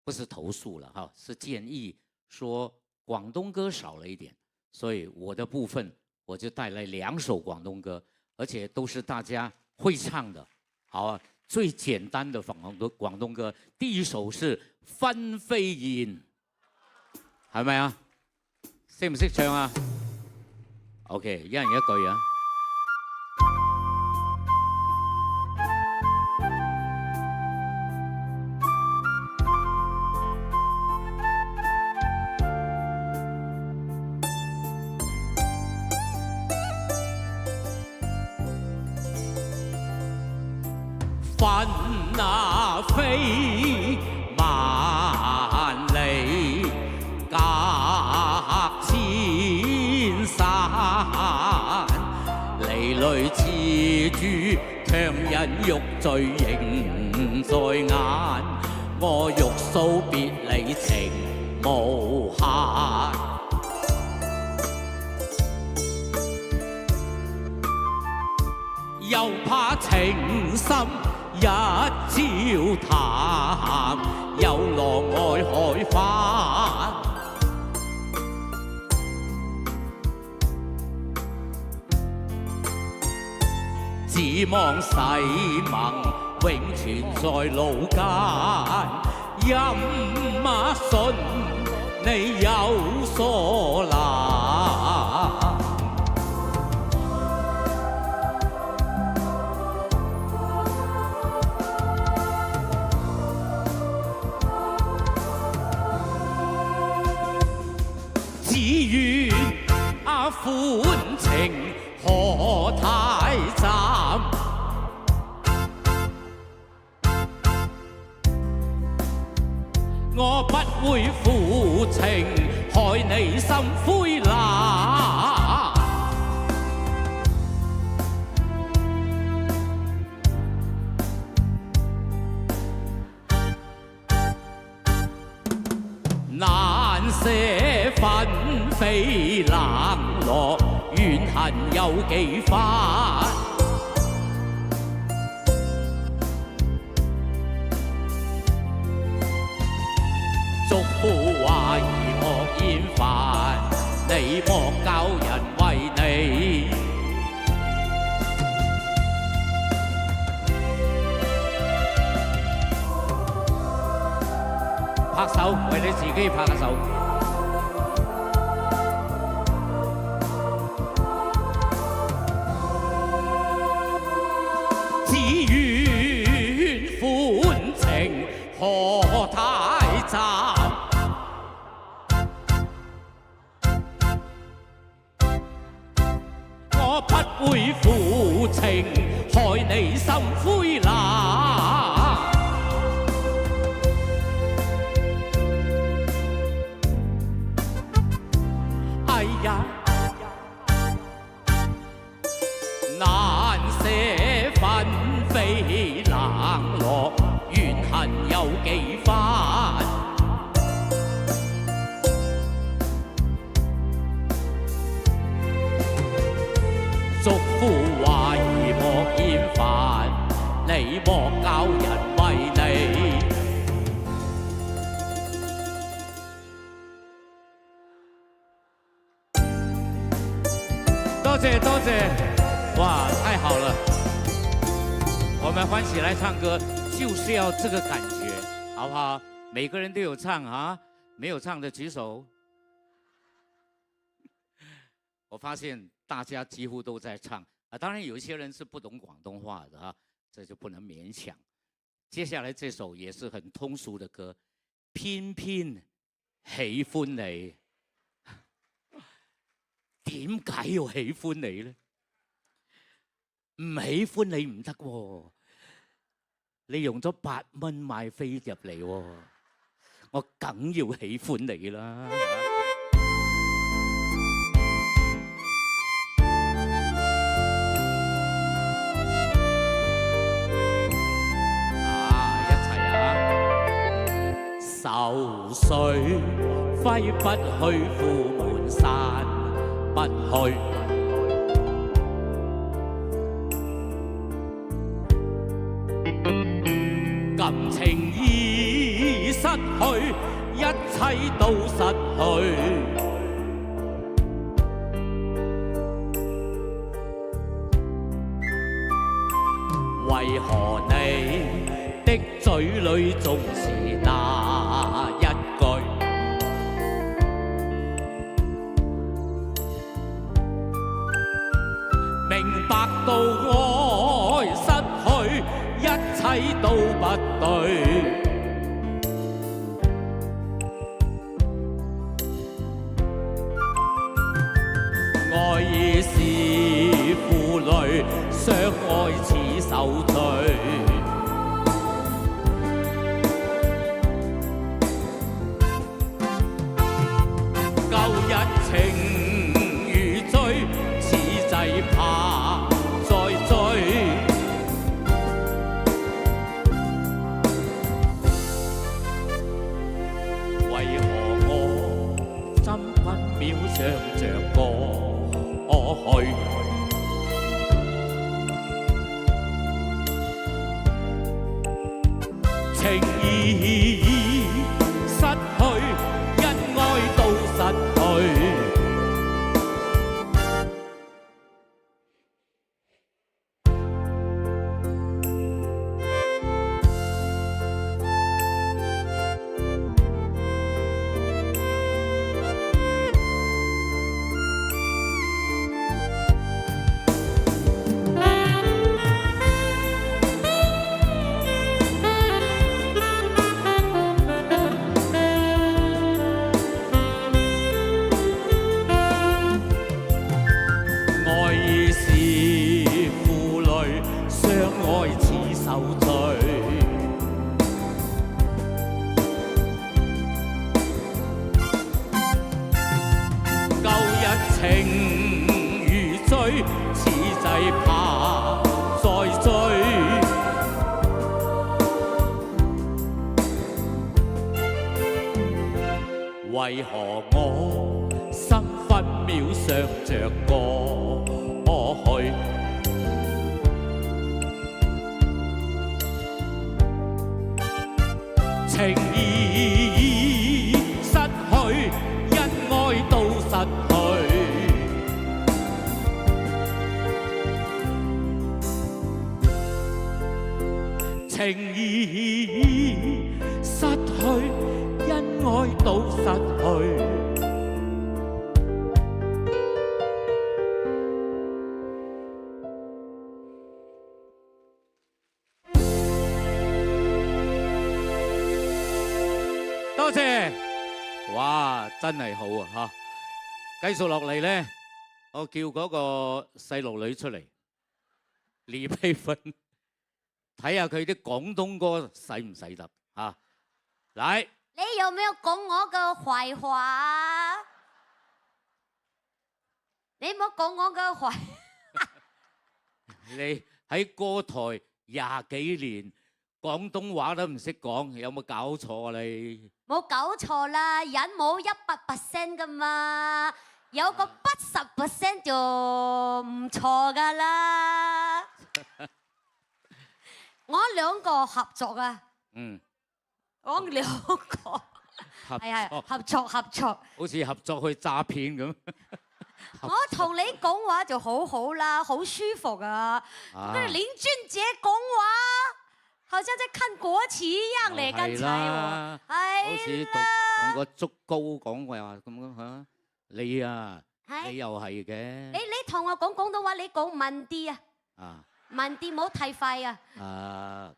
不是投诉了哈，是建议说广东歌少了一点，所以我的部分我就带来两首广东歌，而且都是大家会唱的。好啊，最简单的广东歌，第一首是《分飛燕》，係咪啊？識唔識唱啊？OK，一人一句啊。分啊飛萬里隔千山，離淚似珠，強忍欲醉仍在眼。我欲訴別離情無限。又怕情深一朝淡，又落愛海翻。只望誓盟永存在路間，任馬信你有所難。只願啊歡情何太暫，我不會負情，害你心灰冷。難捨分飛冷落，怨恨有幾番？祝福話兒莫厭煩，你莫教人為你。拍手，為你自己拍下手。只願歡情何太暫，我不會負情，害你心灰冷。哎呀，難捨分飛冷落，怨恨有幾祝福話兒莫厭煩，你莫教人為你。多謝多謝，哇，太好了！我們歡喜來唱歌，就是要這個感覺，好不好？每個人都有唱啊，沒有唱的舉手。我發現大家幾乎都在唱啊，當然有一些人是不懂廣東話的啊，這就不能勉強。接下來這首也是很通俗的歌，偏偏喜歡你。點解要喜歡你呢？唔喜歡你唔得喎，你用咗8蚊買飛入嚟喎，我梗要喜歡你啦！啊，一齊啊！愁緒揮不去，苦悶散不去，感情已失去，一切都失去。為何你的嘴裏總是那一句？明白到愛失去，一切都不對。愛已是負累，相愛似受罪。舊日情如醉，此際怕再追。為何我爭分秒想着過去？情義已失去，恩愛都失去。愛已是負累，相愛似受罪。舊日情如醉，此際怕再追。為何我心分秒想着過去？情義已失去，恩愛都失去。情義已失去，恩愛都失去。多謝，哇，真係好啊嚇！繼續落嚟咧，我叫嗰個細路女出嚟，李佩芬，睇下佢啲廣東歌使唔使得嚇？嚟，你有沒有講我嘅壞話啊？你唔好講我嘅壞。你喺歌台20幾年，廣東話都唔識講，有冇搞錯啊你？冇搞錯啦，人冇100% 噶嘛，有個80% 就唔錯噶啦。我兩個合作啊，我兩個合係係作合作合作。好似合作去詐騙咁。我同你講話就好好啦，好舒服啊。跟林俊傑講話，好像在看國旗一樣咧。剛才我好似同同個竹篙講話咁咁嚇。你啊，你又係嘅。你同我講廣東話，你講慢啲啊，慢啲，唔好太快啊。啊，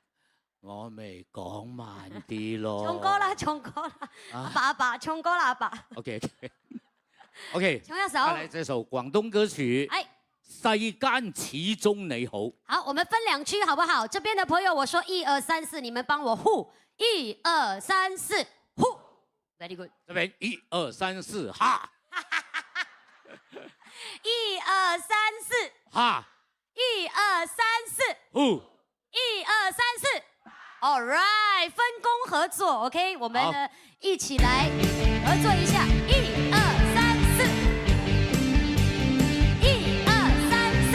我咪講慢啲咯。唱歌啦，唱歌啦，阿爸阿爸，唱歌啦，阿爸。 OK OK，唱一首。來這首廣東歌曲。哎，世間始終你好。好，我們分兩區好不好？這邊的朋友，我說一二三四，你們幫我呼，一二三四，呼，very good。這邊一二三四，哈。一二三四，哈。一二三四，呼。一二三四，All right，分工合作，OK，我們呢一起來合作一下，一二三四，一二三四，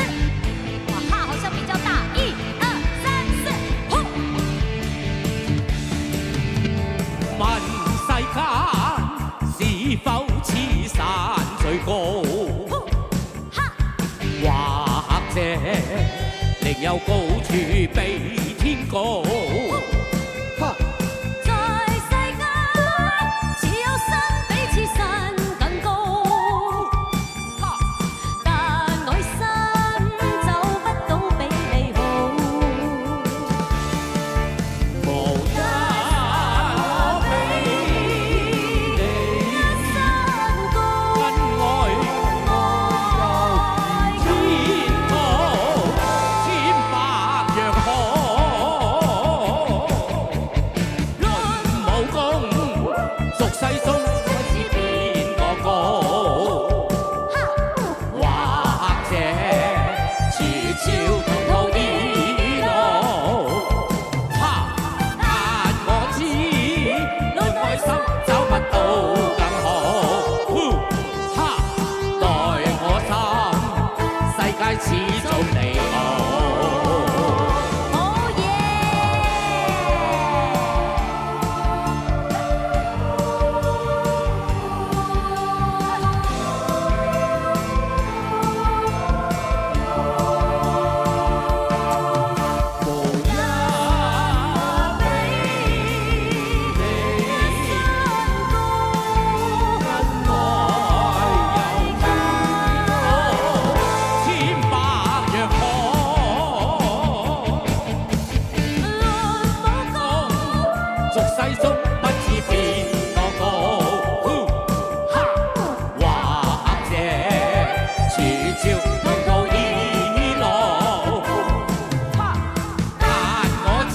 哇哈，好像比較大，一二三四，呼。問世間是否此山最高？或者另有高處比天高？在世間，只有山比此山更高，但愛心找不到比你好。無得我比你山高，恩愛天高，千百樣好。論武功，俗世中不知邊個高。或者遲早同途異路。哈！但我知，論愛心找不到更好。哈！待我心，世界始終你好。好嘢！無一比你恩愛有幾多，千百樣好。論武功，俗世中不知邊個高。哈！或者遲早同途異路。但我知，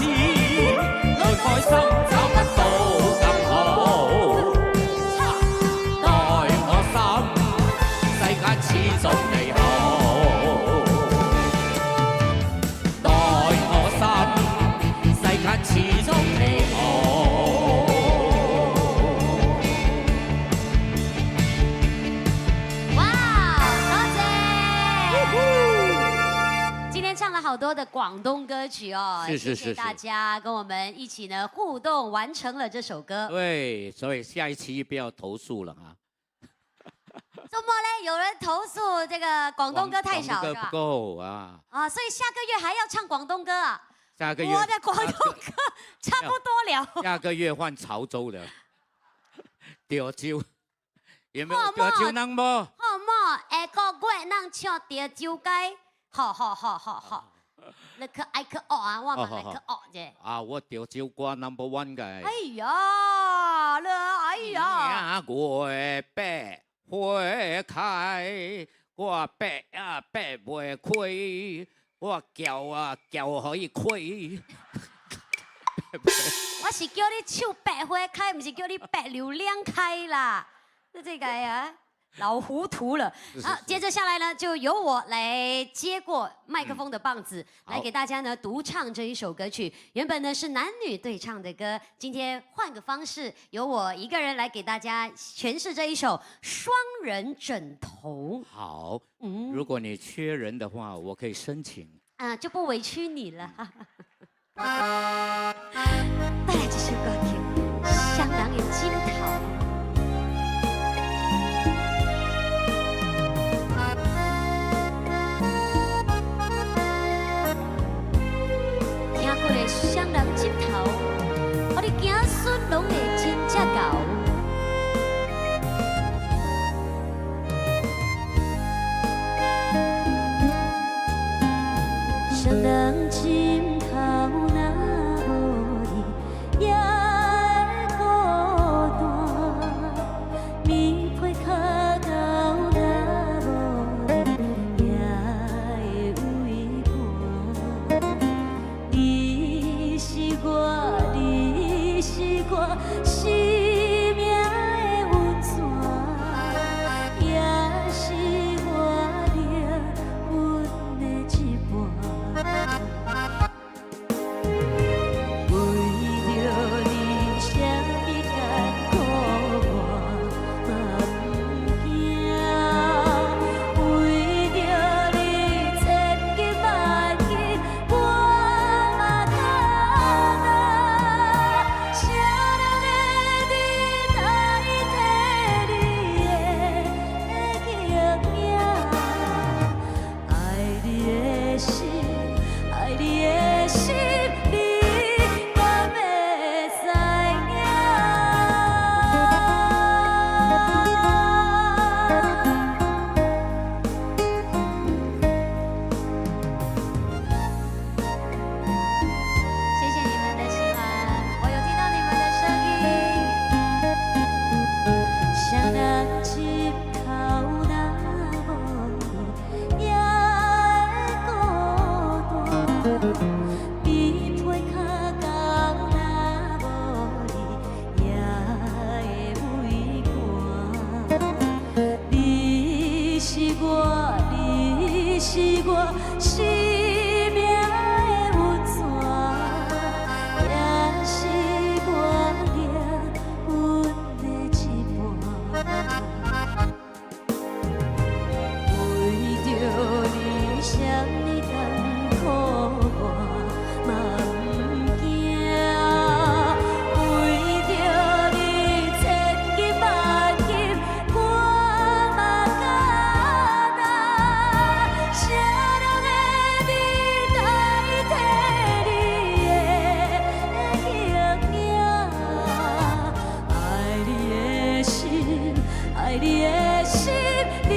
論愛心找不到更好。待我心，世間始終你好。待我心，世間始終你好。哇，多謝！今天唱了好多的廣東歌曲哦，謝謝大家跟我們一起呢互動，完成了這首歌。對，所以下一期不要投訴了啊。周末呢，有人投訴這個廣東歌太少，廣東歌不是吧？夠啊。啊，所以下個月還要唱廣東歌啊？下個月我的廣東歌差不多了。下個月換潮州了，潮州有沒有好潮州人無？好嘛，下個月咱唱潮州街，好好好好好，你去愛去學啊，我嘛來去學者。啊，我潮州歌 number one 嘅。哎呀，你哎呀，月白花開，我白啊白袂開，我叫啊叫予伊開。我是叫你唱白花開，毋是叫你白流量開啦。你這個啊，老糊塗了。好，接着下來呢，就由我來接過麥克風的棒子，來給大家呢獨唱這一首歌曲。原本呢是男女對唱的歌，今天換個方式，由我一個人來給大家詮釋這一首《雙人枕頭》。好，如果你缺人的話，我可以申請。啊，就不委屈你了。帶來這首歌曲《雙人的枕頭》。聽過的雙人枕頭，予你子孫攏會真正𠢕。雙人枕頭若無你，也會孤單。棉被較厚若無你，也會畏寒。你是我，你是我生命的温泉，也是我靈魂的一半。為著你，啥物艱苦我嘛毋驚。為著你，千金萬金我嘛擔當。誰人會代替你的形影？愛你的心，愛你的心，你敢會知影？謝謝你們的喜歡，我有聽到你們的聲音。雙人枕頭若無你，也會孤單。棉被較厚若無你，也會畏寒。你是我，你是我生命的温泉，也是我靈魂的一半。為著你，啥物艱苦我嘛毋驚。為著你，千金萬金我嘛擔當。誰人會代替你的形影？愛你的心，愛你的心，你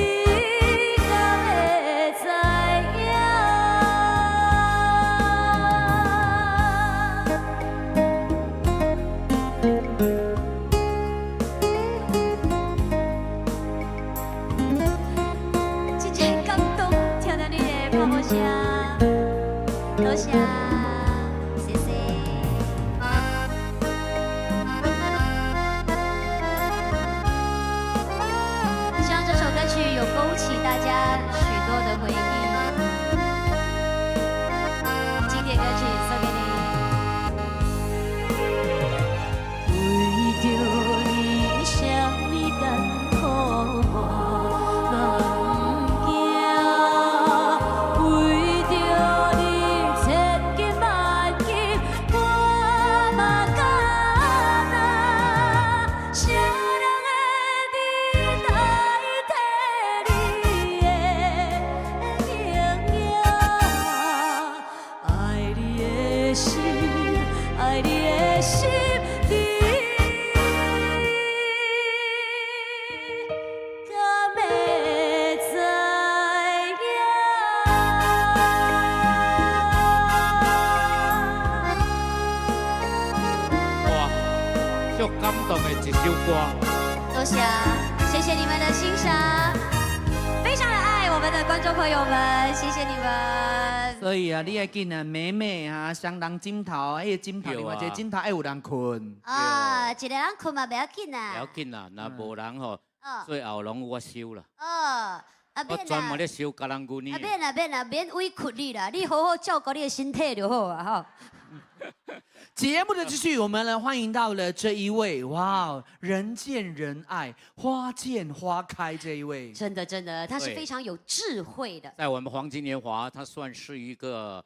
敢會知影？真正感動，聽到你的拍鼓聲，多謝，謝謝。希望這首歌曲有勾起大家許多的回憶。經典歌曲送給你。為著你，啥物艱苦我嘛毋驚。為著你，千金萬金我嘛擔當。誰人會代替你的形影？愛你的心，愛你的心，你敢會知影？哇，足感動的一首歌。多謝，謝謝你們的欣賞，非常的愛我們的觀眾朋友們，謝謝你們。所以啊，你愛緊啊，美美啊，雙人枕頭，彼個枕頭，另外一個枕頭愛有人睏。啊，一個人睏嘛袂要緊啊。袂要緊啊，若無人吼，最後攏我收啦。哦，啊我專門咧收嘉南舊年。啊免啦免啦，免委屈你啦，你好好照顧你的身體就好啊吼。節目的繼續，我們來歡迎到了這一位，哇，人見人愛，花見花開這一位，真的真的，他是非常有智慧的。在我們黃金年華，他算是一個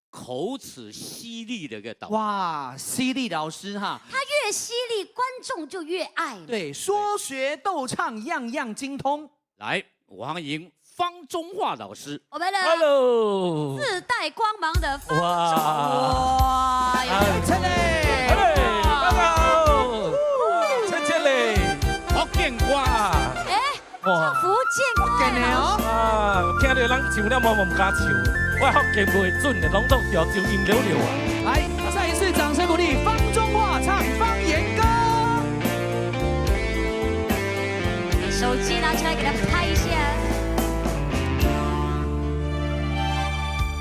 口齒犀利的一個導。哇，犀利老師哈！他越犀利，觀眾就越愛。對，說學逗唱樣樣精通。來，歡迎方中華老師。我們的 Hello，自帶光芒的方中華。哇，陳磊，大家好，陳千磊，福建歌。哎，唱福建歌哦。啊，聽著人唱了，我嘛毋敢唱，我福建袂準的，攏總潮州音溜溜啊。來，再一次掌聲鼓勵方中華唱方言歌。手機拿出來給他拍一下。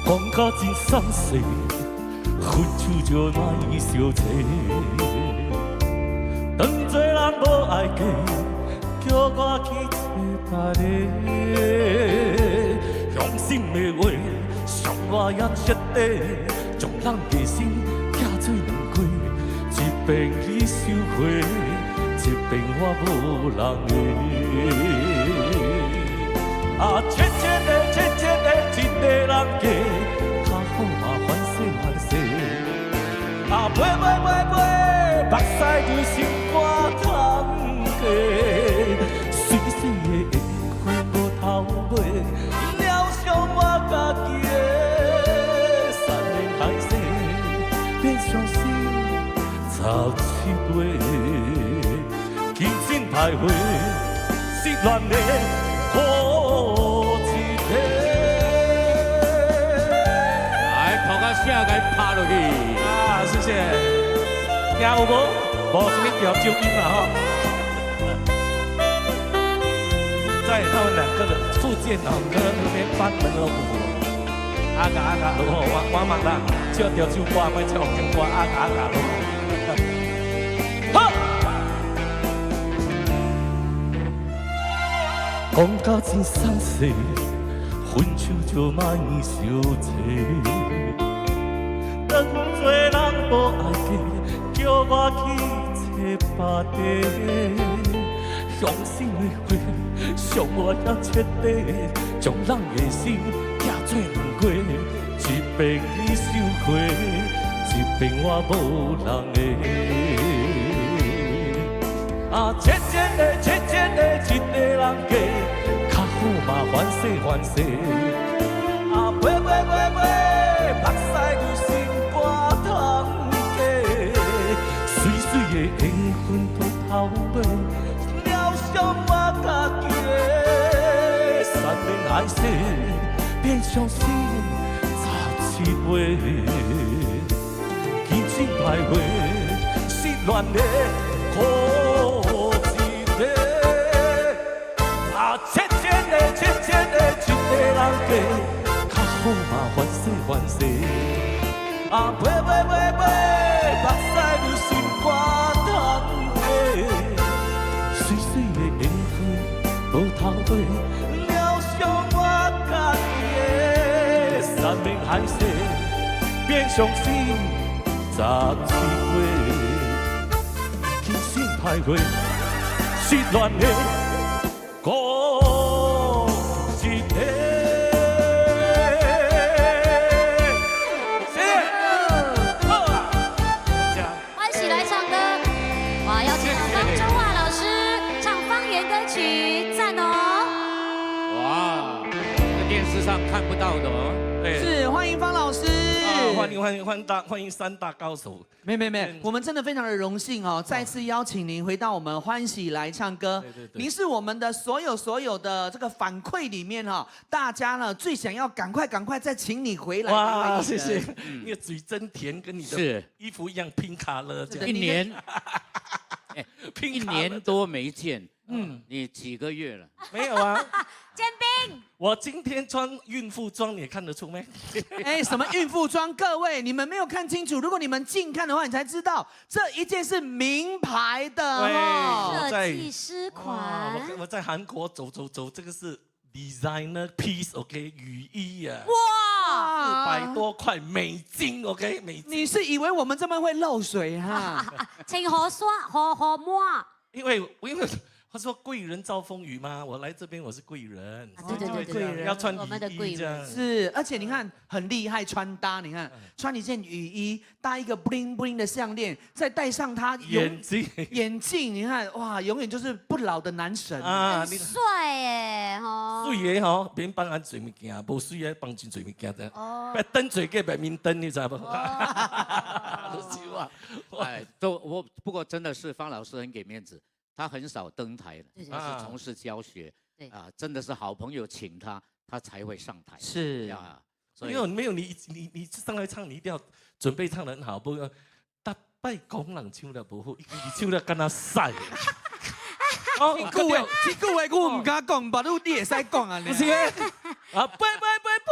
講甲真送世，分手就莫相找。當作人無愛嫁，叫我去找別个。伤心的話，傷我也徹底，將人的心拆做兩塊。一邊你收回，一邊我無人的。啊，淺淺的，淺淺的，一个人過，較好嘛，歡喜歡喜。啊，飛飛飛飛，目屎流心肝通過，水水的緣分無頭尾，療傷我家己的山盟海誓，變相思17月，金錢徘徊，失戀的。苦一个。來，頭殼寫共拍落去。啊，謝謝。聽有無？無啥物潮州音啦吼。在他們兩個的福建老歌連版本都有。阿嘎阿嘎，好，我嘛啦，唱潮州歌，莫唱福建歌，阿嘎阿嘎好。好。講甲真送世，分手就莫相找。當作人無愛嫁，叫我去找別个。伤心的話，傷我也徹底，將人的心拆做兩塊。一邊你收回，一邊我無人的。啊，淺淺的，淺淺的，一個人過，較好嘛，歡喜歡喜。啊，飛飛飛飛，目屎流心肝通過，水水的緣分到頭尾，療傷我家己的山盟海誓，變相思17月，金錢徘徊，失戀的苦一个。啊，淺淺的，淺淺的，一個人過，較好嘛，歡喜歡喜。啊，飛飛飛飛，目屎流心肝通過，水水的緣分無頭尾，療傷我家己的山盟海誓，變相思17月，金錢徘徊，失戀的苦一个。謝謝。好啊，歡喜來唱歌，哇！邀請到方中華老師唱方言歌曲，讚哦！哇，這電視上看不到的哦。對，是，歡迎方老師。啊，歡迎歡迎歡大歡迎三大高手。沒沒沒，我們真的非常的榮幸哦，再次邀請您回到我們歡喜來唱歌。對對對。您是我們的所有的這個反饋裡面哈，大家呢最想要趕快趕快再請你回來。哇，謝謝，你的嘴真甜，跟你的是衣服一樣 pink color 這樣。一年，一年多沒見，嗯，你幾個月了？沒有啊。煎餅。我今天穿孕妇装，你也看得出沒？哎，什麼孕婦裝？各位，你們沒有看清楚。如果你們近看的話，你才知道這一件是名牌的哦。設計師款。我在韓國走走走，這個是 designer piece，OK，雨衣啊。哇！ 400多塊美金，OK，美金。你是以為我們這麼會漏水哈？穿好刷，好好抹。因為他說貴人遭風雨嘛，我來這邊我是貴人，對對對對，要穿雨衣這樣。是，而且你看很厲害穿搭，你看穿一件雨衣，搭一個 bling bling 的項鏈，再戴上他眼鏡，眼鏡，你看哇，永遠就是不老的男神啊，很帥耶，吼。水的吼，免放按濟物件，無水的放真濟物件的。哦。燈做過白面燈，你知無？就是啊。哎，都我不過真的是方老師很給面子。他很少登台的，他是從事教學，啊，真的是好朋友請他，他才會上台。是啊，沒有沒有，你上來唱，你一定要準備唱得很好，不過逐擺講人唱得無好，伊唱得敢若屎。這句話，這句話我唔敢講，不如你會使講啊。不是啊，背背背背，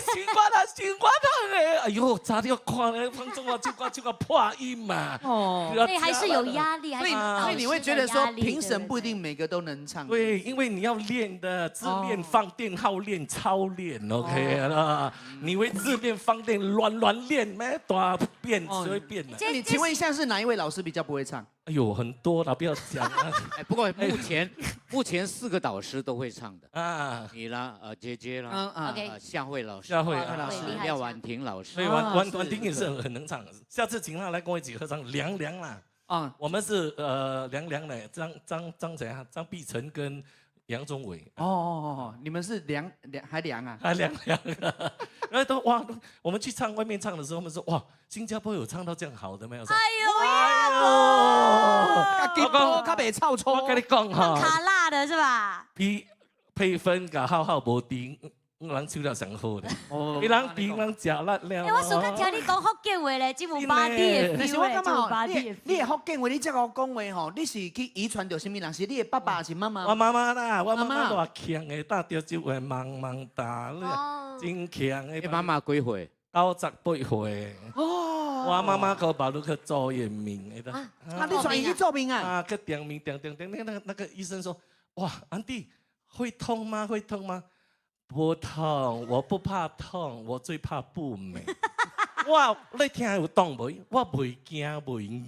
唱歌啦，唱歌啦，哎呦，差點看咧，方中華唱歌唱個破音嘛。哦，所以還是有壓力，所以你會覺得說評審不一定每個都能唱。對，因為你要練的，自練、放電、好練、操練，OK 啦。你會自練、放電、亂亂練，咩大變隨便的。你請問一下，是哪一位老師比較不會唱？哎呦，很多了，不要講啊。哎，不過目前四個導師都會唱的啊，你啦，姐姐啦，夏慧老師，夏慧老師，廖婉婷老師，對，婉婷也是很能唱，下次請她來跟我一起合唱《涼涼》啦。啊，我們是涼涼的張誰啊？張碧晨跟楊宗緯。哦哦哦，你們是涼涼還涼啊？還涼涼，然後都哇，我們去唱外面唱的時候，他們說哇，新加坡有唱到這樣好的沒有？哎呦呀！我講較袂臭臭。我跟你講哈，卡辣的是吧？比佩芬佮浩浩無敵，人唱了上好的。哦，伊人比人食力了。欸，我上較聽你講福建話咧，真有巴蒂的但是我 feel 咧，感真有巴覺蒂的你的福建話，你這個講話吼，你是去遺傳著啥物人？是你的爸爸還是媽媽？我媽媽啦，我媽媽偌強的，搭潮州話茫茫打，真強的。你媽媽幾歲？98歲。哦。我媽媽閣目睭去做驗面的。啊，你帶伊去做面啊？啊，去點面點點點，那個醫生說：哇，安弟會痛嗎？會痛嗎？不痛，我不怕痛，我最怕不美。我你聽有痛無？我袂驚，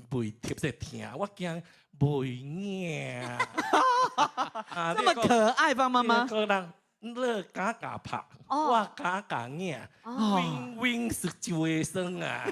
袂特別疼，我驚袂領。這麼可愛，方媽媽。個人你敢共拍，我敢共領，win win situation 啊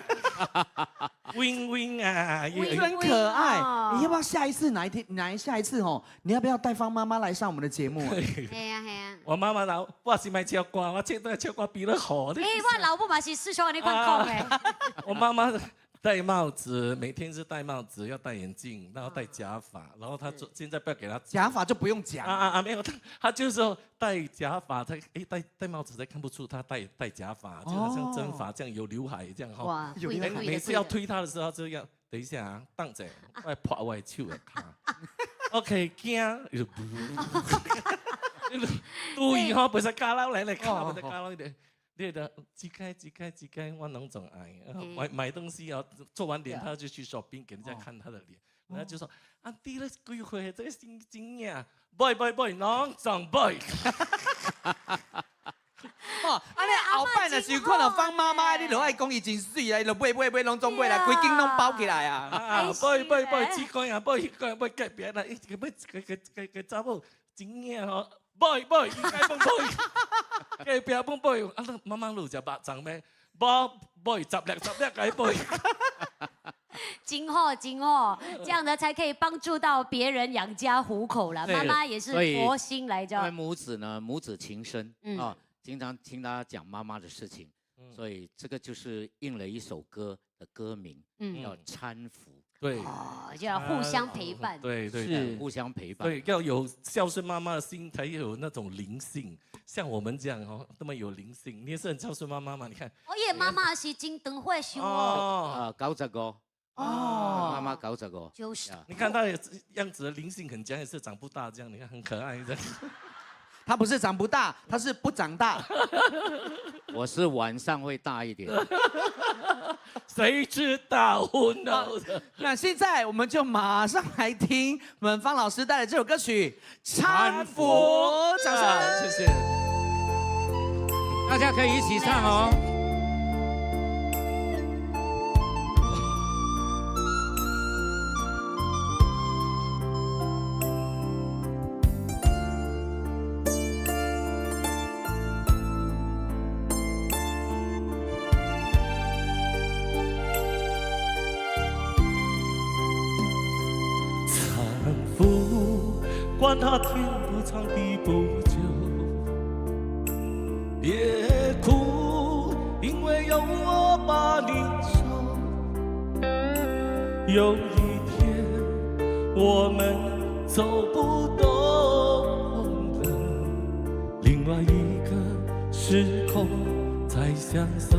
，win win 啊，真可愛。你要不要下一次哪一天，哪一下一次哦？你要不要帶方媽媽來上我們的節目啊？係啊係啊。我媽媽老，我是賣唱歌，我唱對唱歌比你好。欸，我老母嘛是師兄，你講講的。我媽媽戴帽子，每天是戴帽子，要戴眼鏡，然後戴假髮，然後她說現在不要給她假髮就不用講啊啊啊！沒有，她就是說戴假髮，她哎戴帽子才看不出她戴假髮，就好像真髮這樣有劉海這樣哈。哇，每每次要推她的時候就要等一下啊，等者，我拍我的手的跤。OK，驚，就對吼，不是加落來來卡，不是加落來。你的幾開幾開幾開，我攏總愛買東西啊，做完臉他就去 shopping 給人家看他的臉，然後就說啊，弟你幾歲？這個真真影，買買買，攏總買。哦，啊你後擺若是有看到方媽媽，你就愛講伊真媠啊，伊就買買買，攏總買啦，規間攏包起來啊。啊，買買買，幾個啊，買彼個買隔壁啦，伊個買個個個個查某真影吼，買買，應該買買。隔壁買買，啊，媽媽你有食肉粽咩？無買10粒10粒共伊買。真好真好，這樣呢才可以幫助到別人養家糊口了。媽媽也是佛心來着。因為母子呢，母子情深啊，經常聽他講媽媽的事情，所以這個就是應了一首歌的歌名，叫攙扶。對，哦，就要互相陪伴。對對，是互相陪伴。對，要有孝順媽媽的心，才有那種靈性。像我們這樣哦，那麼有靈性，你也是很孝順媽媽嘛？你看，我伊媽媽是真長歲壽哦，啊，95。哦，媽媽95。就是。你看他的樣子，靈性很強，也是長不大這樣。你看很可愛這樣。他不是长不大，他是不长大。我是晚上会大一点。谁知道？Who knows？那现在我们就马上来听我们方老师带来这首歌曲《搀扶》，掌声，谢谢。大家可以一起唱哦。搀扶，管他天不长地不久，别哭，因为有我把你守。有一天我们走不动了，另外一个时空再相守。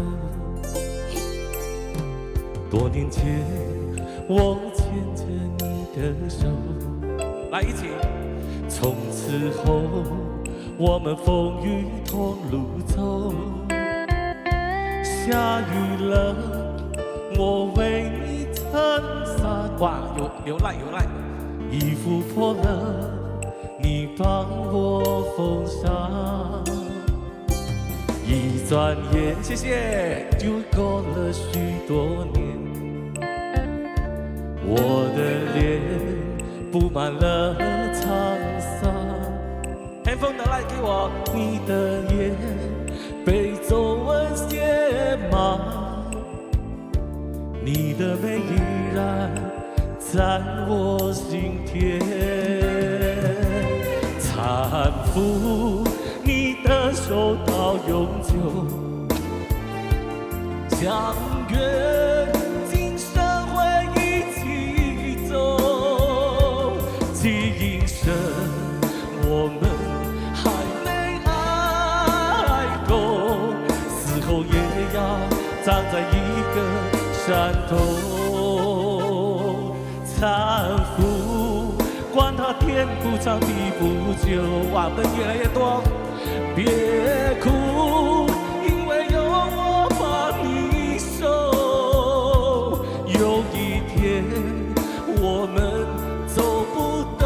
多年前，我牵着你的手，来一起。从此后，我们风雨同路走。下雨了，我为你撑伞。哇，有流泪有泪。衣服破了，你帮我缝上。一转眼，谢谢，就过了许多年。我的脸布满了沧桑，黑风的来给我，你的眼被皱纹写满，你的美依然在我心田。搀扶你的手到永久，相约今生会一起走，今生我们还没爱够，死后也要葬在一个山头。搀扶，管他天不长地不久，哇，灯越来越多，别哭，因为有我把你守。有一天我们走不动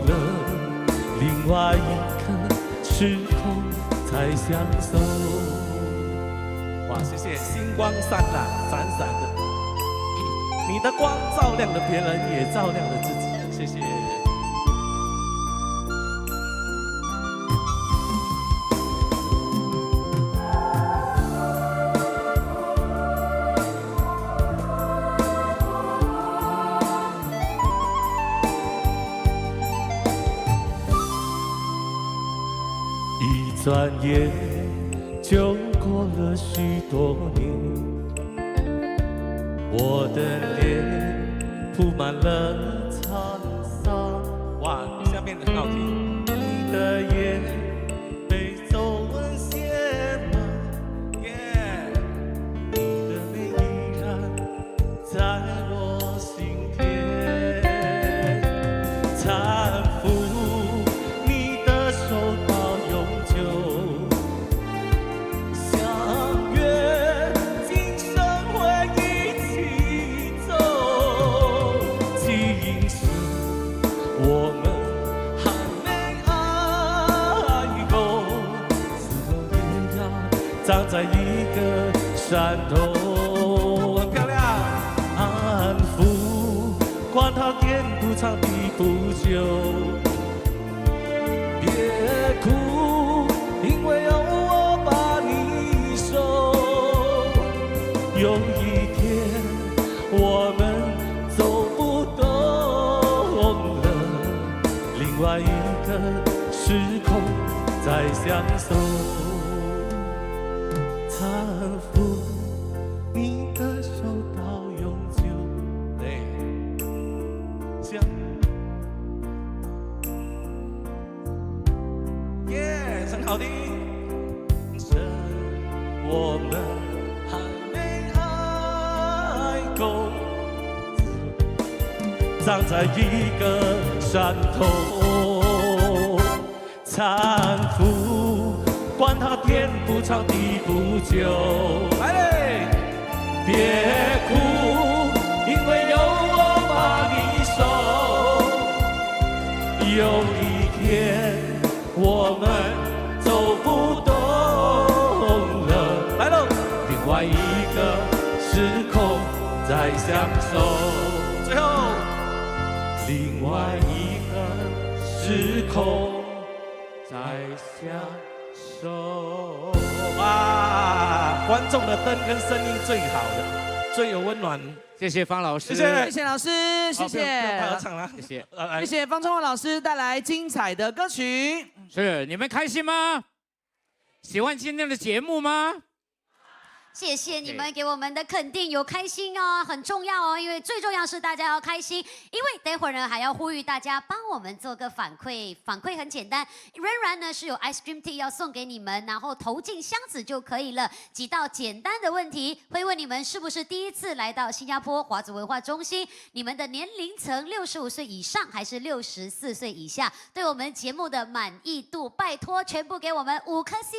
了，另外一个时空再相守。哇，谢谢，星光闪闪闪闪的，你的光照亮了别人，也照亮了自己，谢谢。一转眼就过了许多年，我的脸铺满了沧桑。哇，下面很好听。你的眼被皱纹写满，耶！你的美依然在我心田。搀扶你的手到永久，相约今生会一起走，今生我们还没爱够，死后也要葬在一个山头。很漂亮。安抚，管他天不长地不久，别哭，因为有我把你守。有一天我们走不动了，另外一个时空再相守。搀扶你的手到永久。对，香。耶，很好听。生我们还没爱够，葬在一个山头。搀搀扶，管他天不长地不久。来嘞，别哭，因为有我把你守。有一天我們走不動了，來嘍，另外一個時空再相守。最後，另外一個時空再相守。哇，觀眾的燈跟聲音最好的，最有溫暖。謝謝方老師，謝謝，謝謝老師，謝謝。不要唱了，謝謝，謝謝方聰華老師帶來精彩的歌曲。是，你們開心嗎？喜歡今天的節目嗎？謝謝你們給我們的肯定，有開心哦，很重要哦，因為最重要是大家要開心，因為等會兒呢還要呼籲大家幫我們做個反饋，反饋很簡單，仍然呢是有 ice cream tea 要送給你們，然後投進箱子就可以了。幾道簡單的問題，會問你們是不是第一次來到新加坡華族文化中心？你們的年齡層65歲以上還是64歲以下？對我們節目的滿意度，拜託全部給我們5顆星。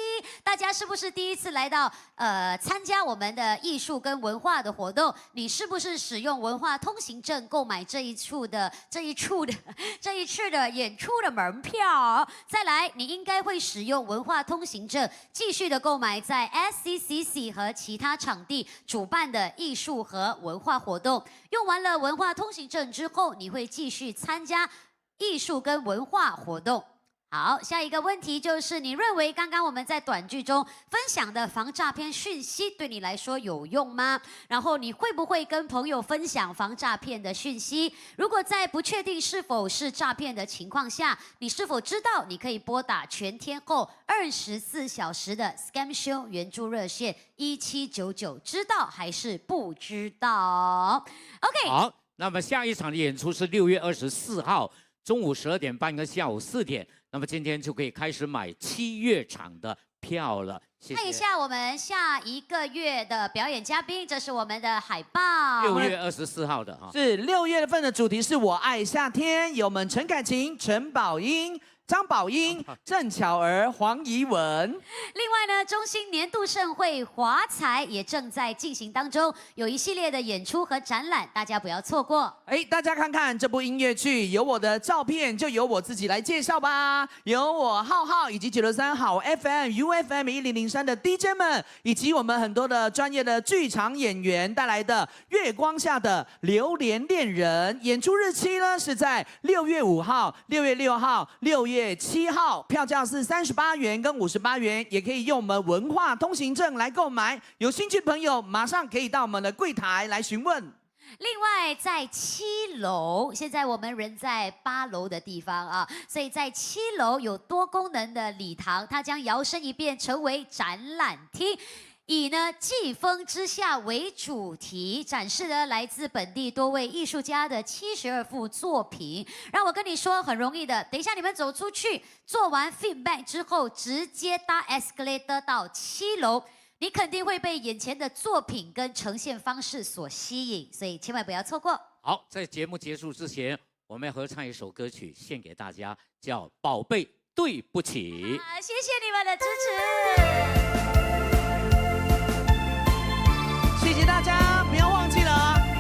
大家是不是第一次來到參加我們的藝術跟文化的活動？你是不是使用文化通行證購買這一次的演出的門票？再來，你應該會使用文化通行證繼續的購買在 SCCC 和其他場地主辦的藝術和文化活動。用完了文化通行證之後，你會繼續參加藝術跟文化活動。好，下一個問題就是，你認為剛剛我們在短劇中分享的防詐騙訊息對你來說有用嗎？然後你會不會跟朋友分享防詐騙的訊息？如果在不確定是否是詐騙的情況下，你是否知道你可以撥打全天候24小時的 ScamShield 援助熱線1799？知道還是不知道？OK。好，那麼下一場的演出是6月24號中午12點半跟下午4點。那麼今天就可以開始買7月場的票了。謝謝。看一下我們下一個月的表演嘉賓，這是我們的海報。6月24號的哈。是6月份的主題是我愛夏天，有我們陳凱晴、陳寶英、張寶英、鄭巧兒、黃怡文。另外呢，中心年度盛會華彩也正在進行當中，有一系列的演出和展覽，大家不要錯過。哎，大家看看這部音樂劇，有我的照片，就由我自己來介紹吧。有我浩浩以及963好 FM、UFM 1003的 DJ 們，以及我們很多的專業的劇場演員帶來的《月光下的榴蓮戀人》。演出日期呢是在6月5號、6月6號、6月7號，票價是38元跟58元，也可以用我們文化通行證來購買。有興趣的朋友馬上可以到我們的櫃檯來詢問。另外，在7樓，現在我們人在8樓的地方啊，所以在七樓有多功能的禮堂，它將搖身一變成為展覽廳。以呢季風之下為主題，展示了來自本地多位藝術家的72幅作品。讓我跟你說，很容易的，等一下你們走出去，做完 feedback 之後，直接搭 escalator 到7樓。你肯定會被眼前的作品跟呈現方式所吸引，所以千萬不要錯過。好，在節目結束之前，我們要合唱一首歌曲獻給大家，叫《寶貝對不起》。好，謝謝你們的支持。謝謝大家，不要忘記了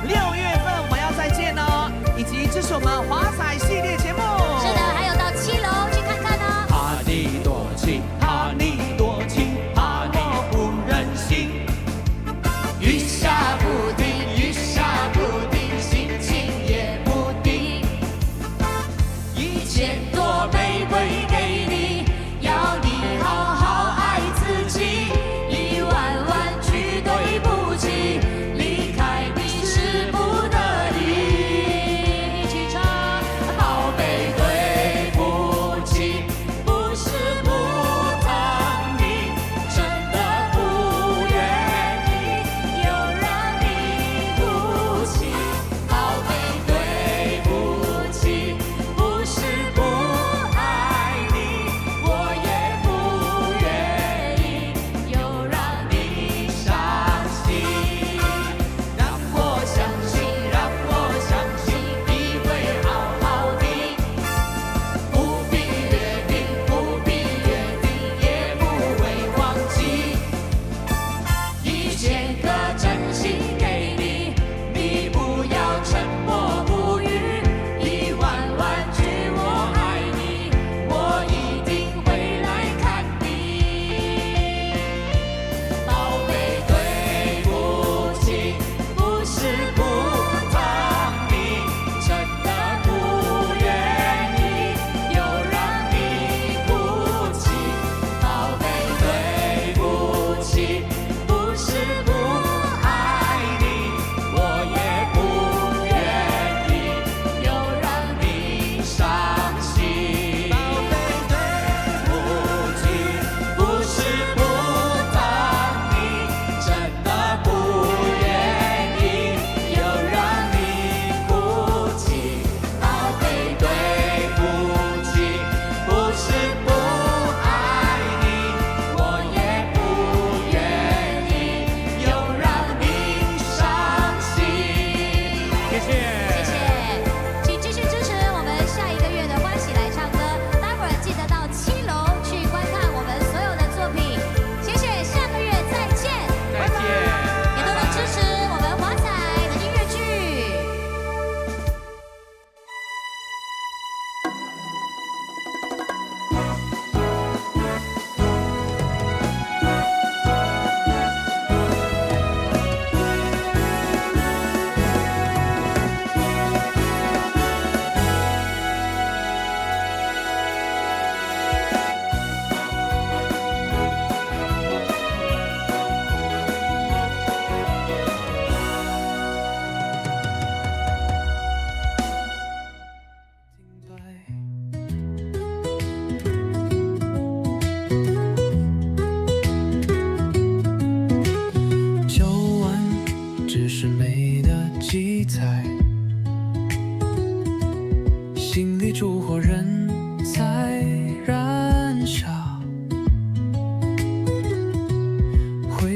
，6月份我們要再見哦，以及支持我們華彩系列節目。是的，還有到7樓去看看哦。怕你多情，怕你多情，怕你不忍心。雨下不停，雨下不停，心情也不定。1000朵玫瑰給你，要你好好愛自己。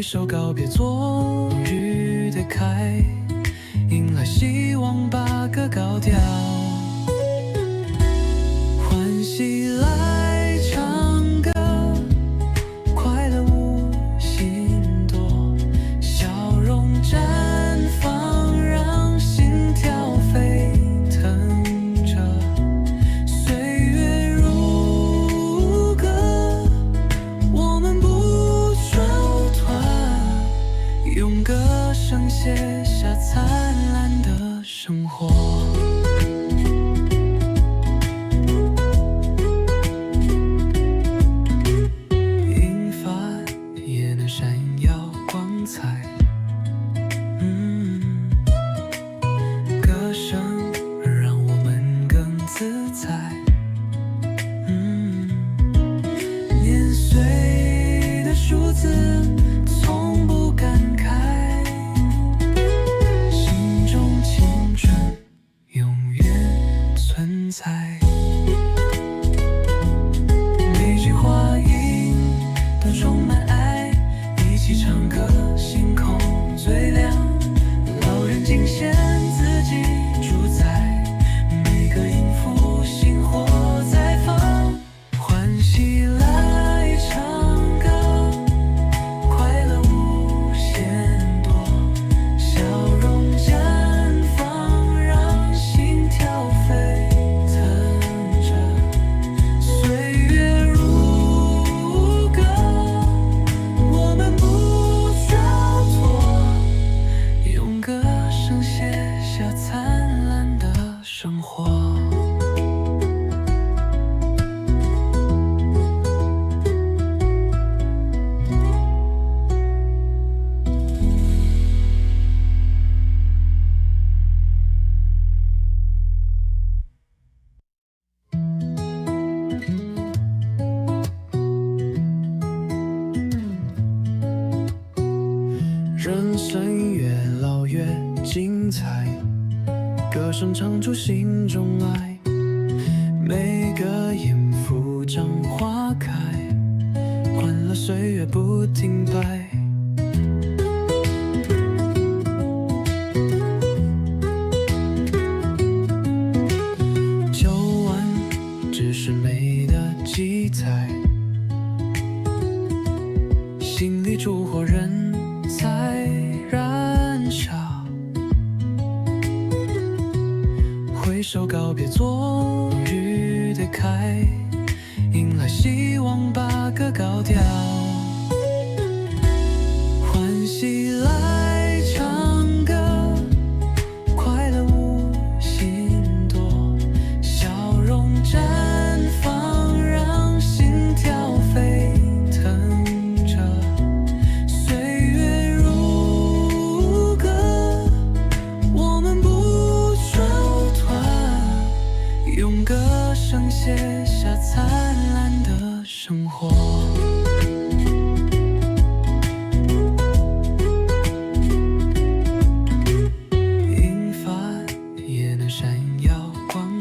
手告別昨日的開，迎來希望，把歌高調。歡喜來唱歌，快樂無限多，笑容綻放，讓心跳沸騰着。歲月如歌，我們不蹉跎，用歌聲寫下燦爛的生活。銀髮也能閃耀光彩，歌聲讓我們更自在，年歲的數字從不感慨，心中青春永遠存在。每句話音都充滿愛，一起唱歌，星空最亮。老人盡顯自己主宰，每個音符星火在放。歡喜來唱歌，快樂無限多，笑容綻放，讓心跳沸騰着。歲月如歌，我們不蹉跎，用歌聲寫下燦爛的生活。人生越老越精彩，歌聲唱出心中愛，每個音符像花開，歡樂歲月不停擺。舊患只是美的記載，心裡燭火仍在燃燒。揮手告別昨日的開，迎來希望，把歌高調。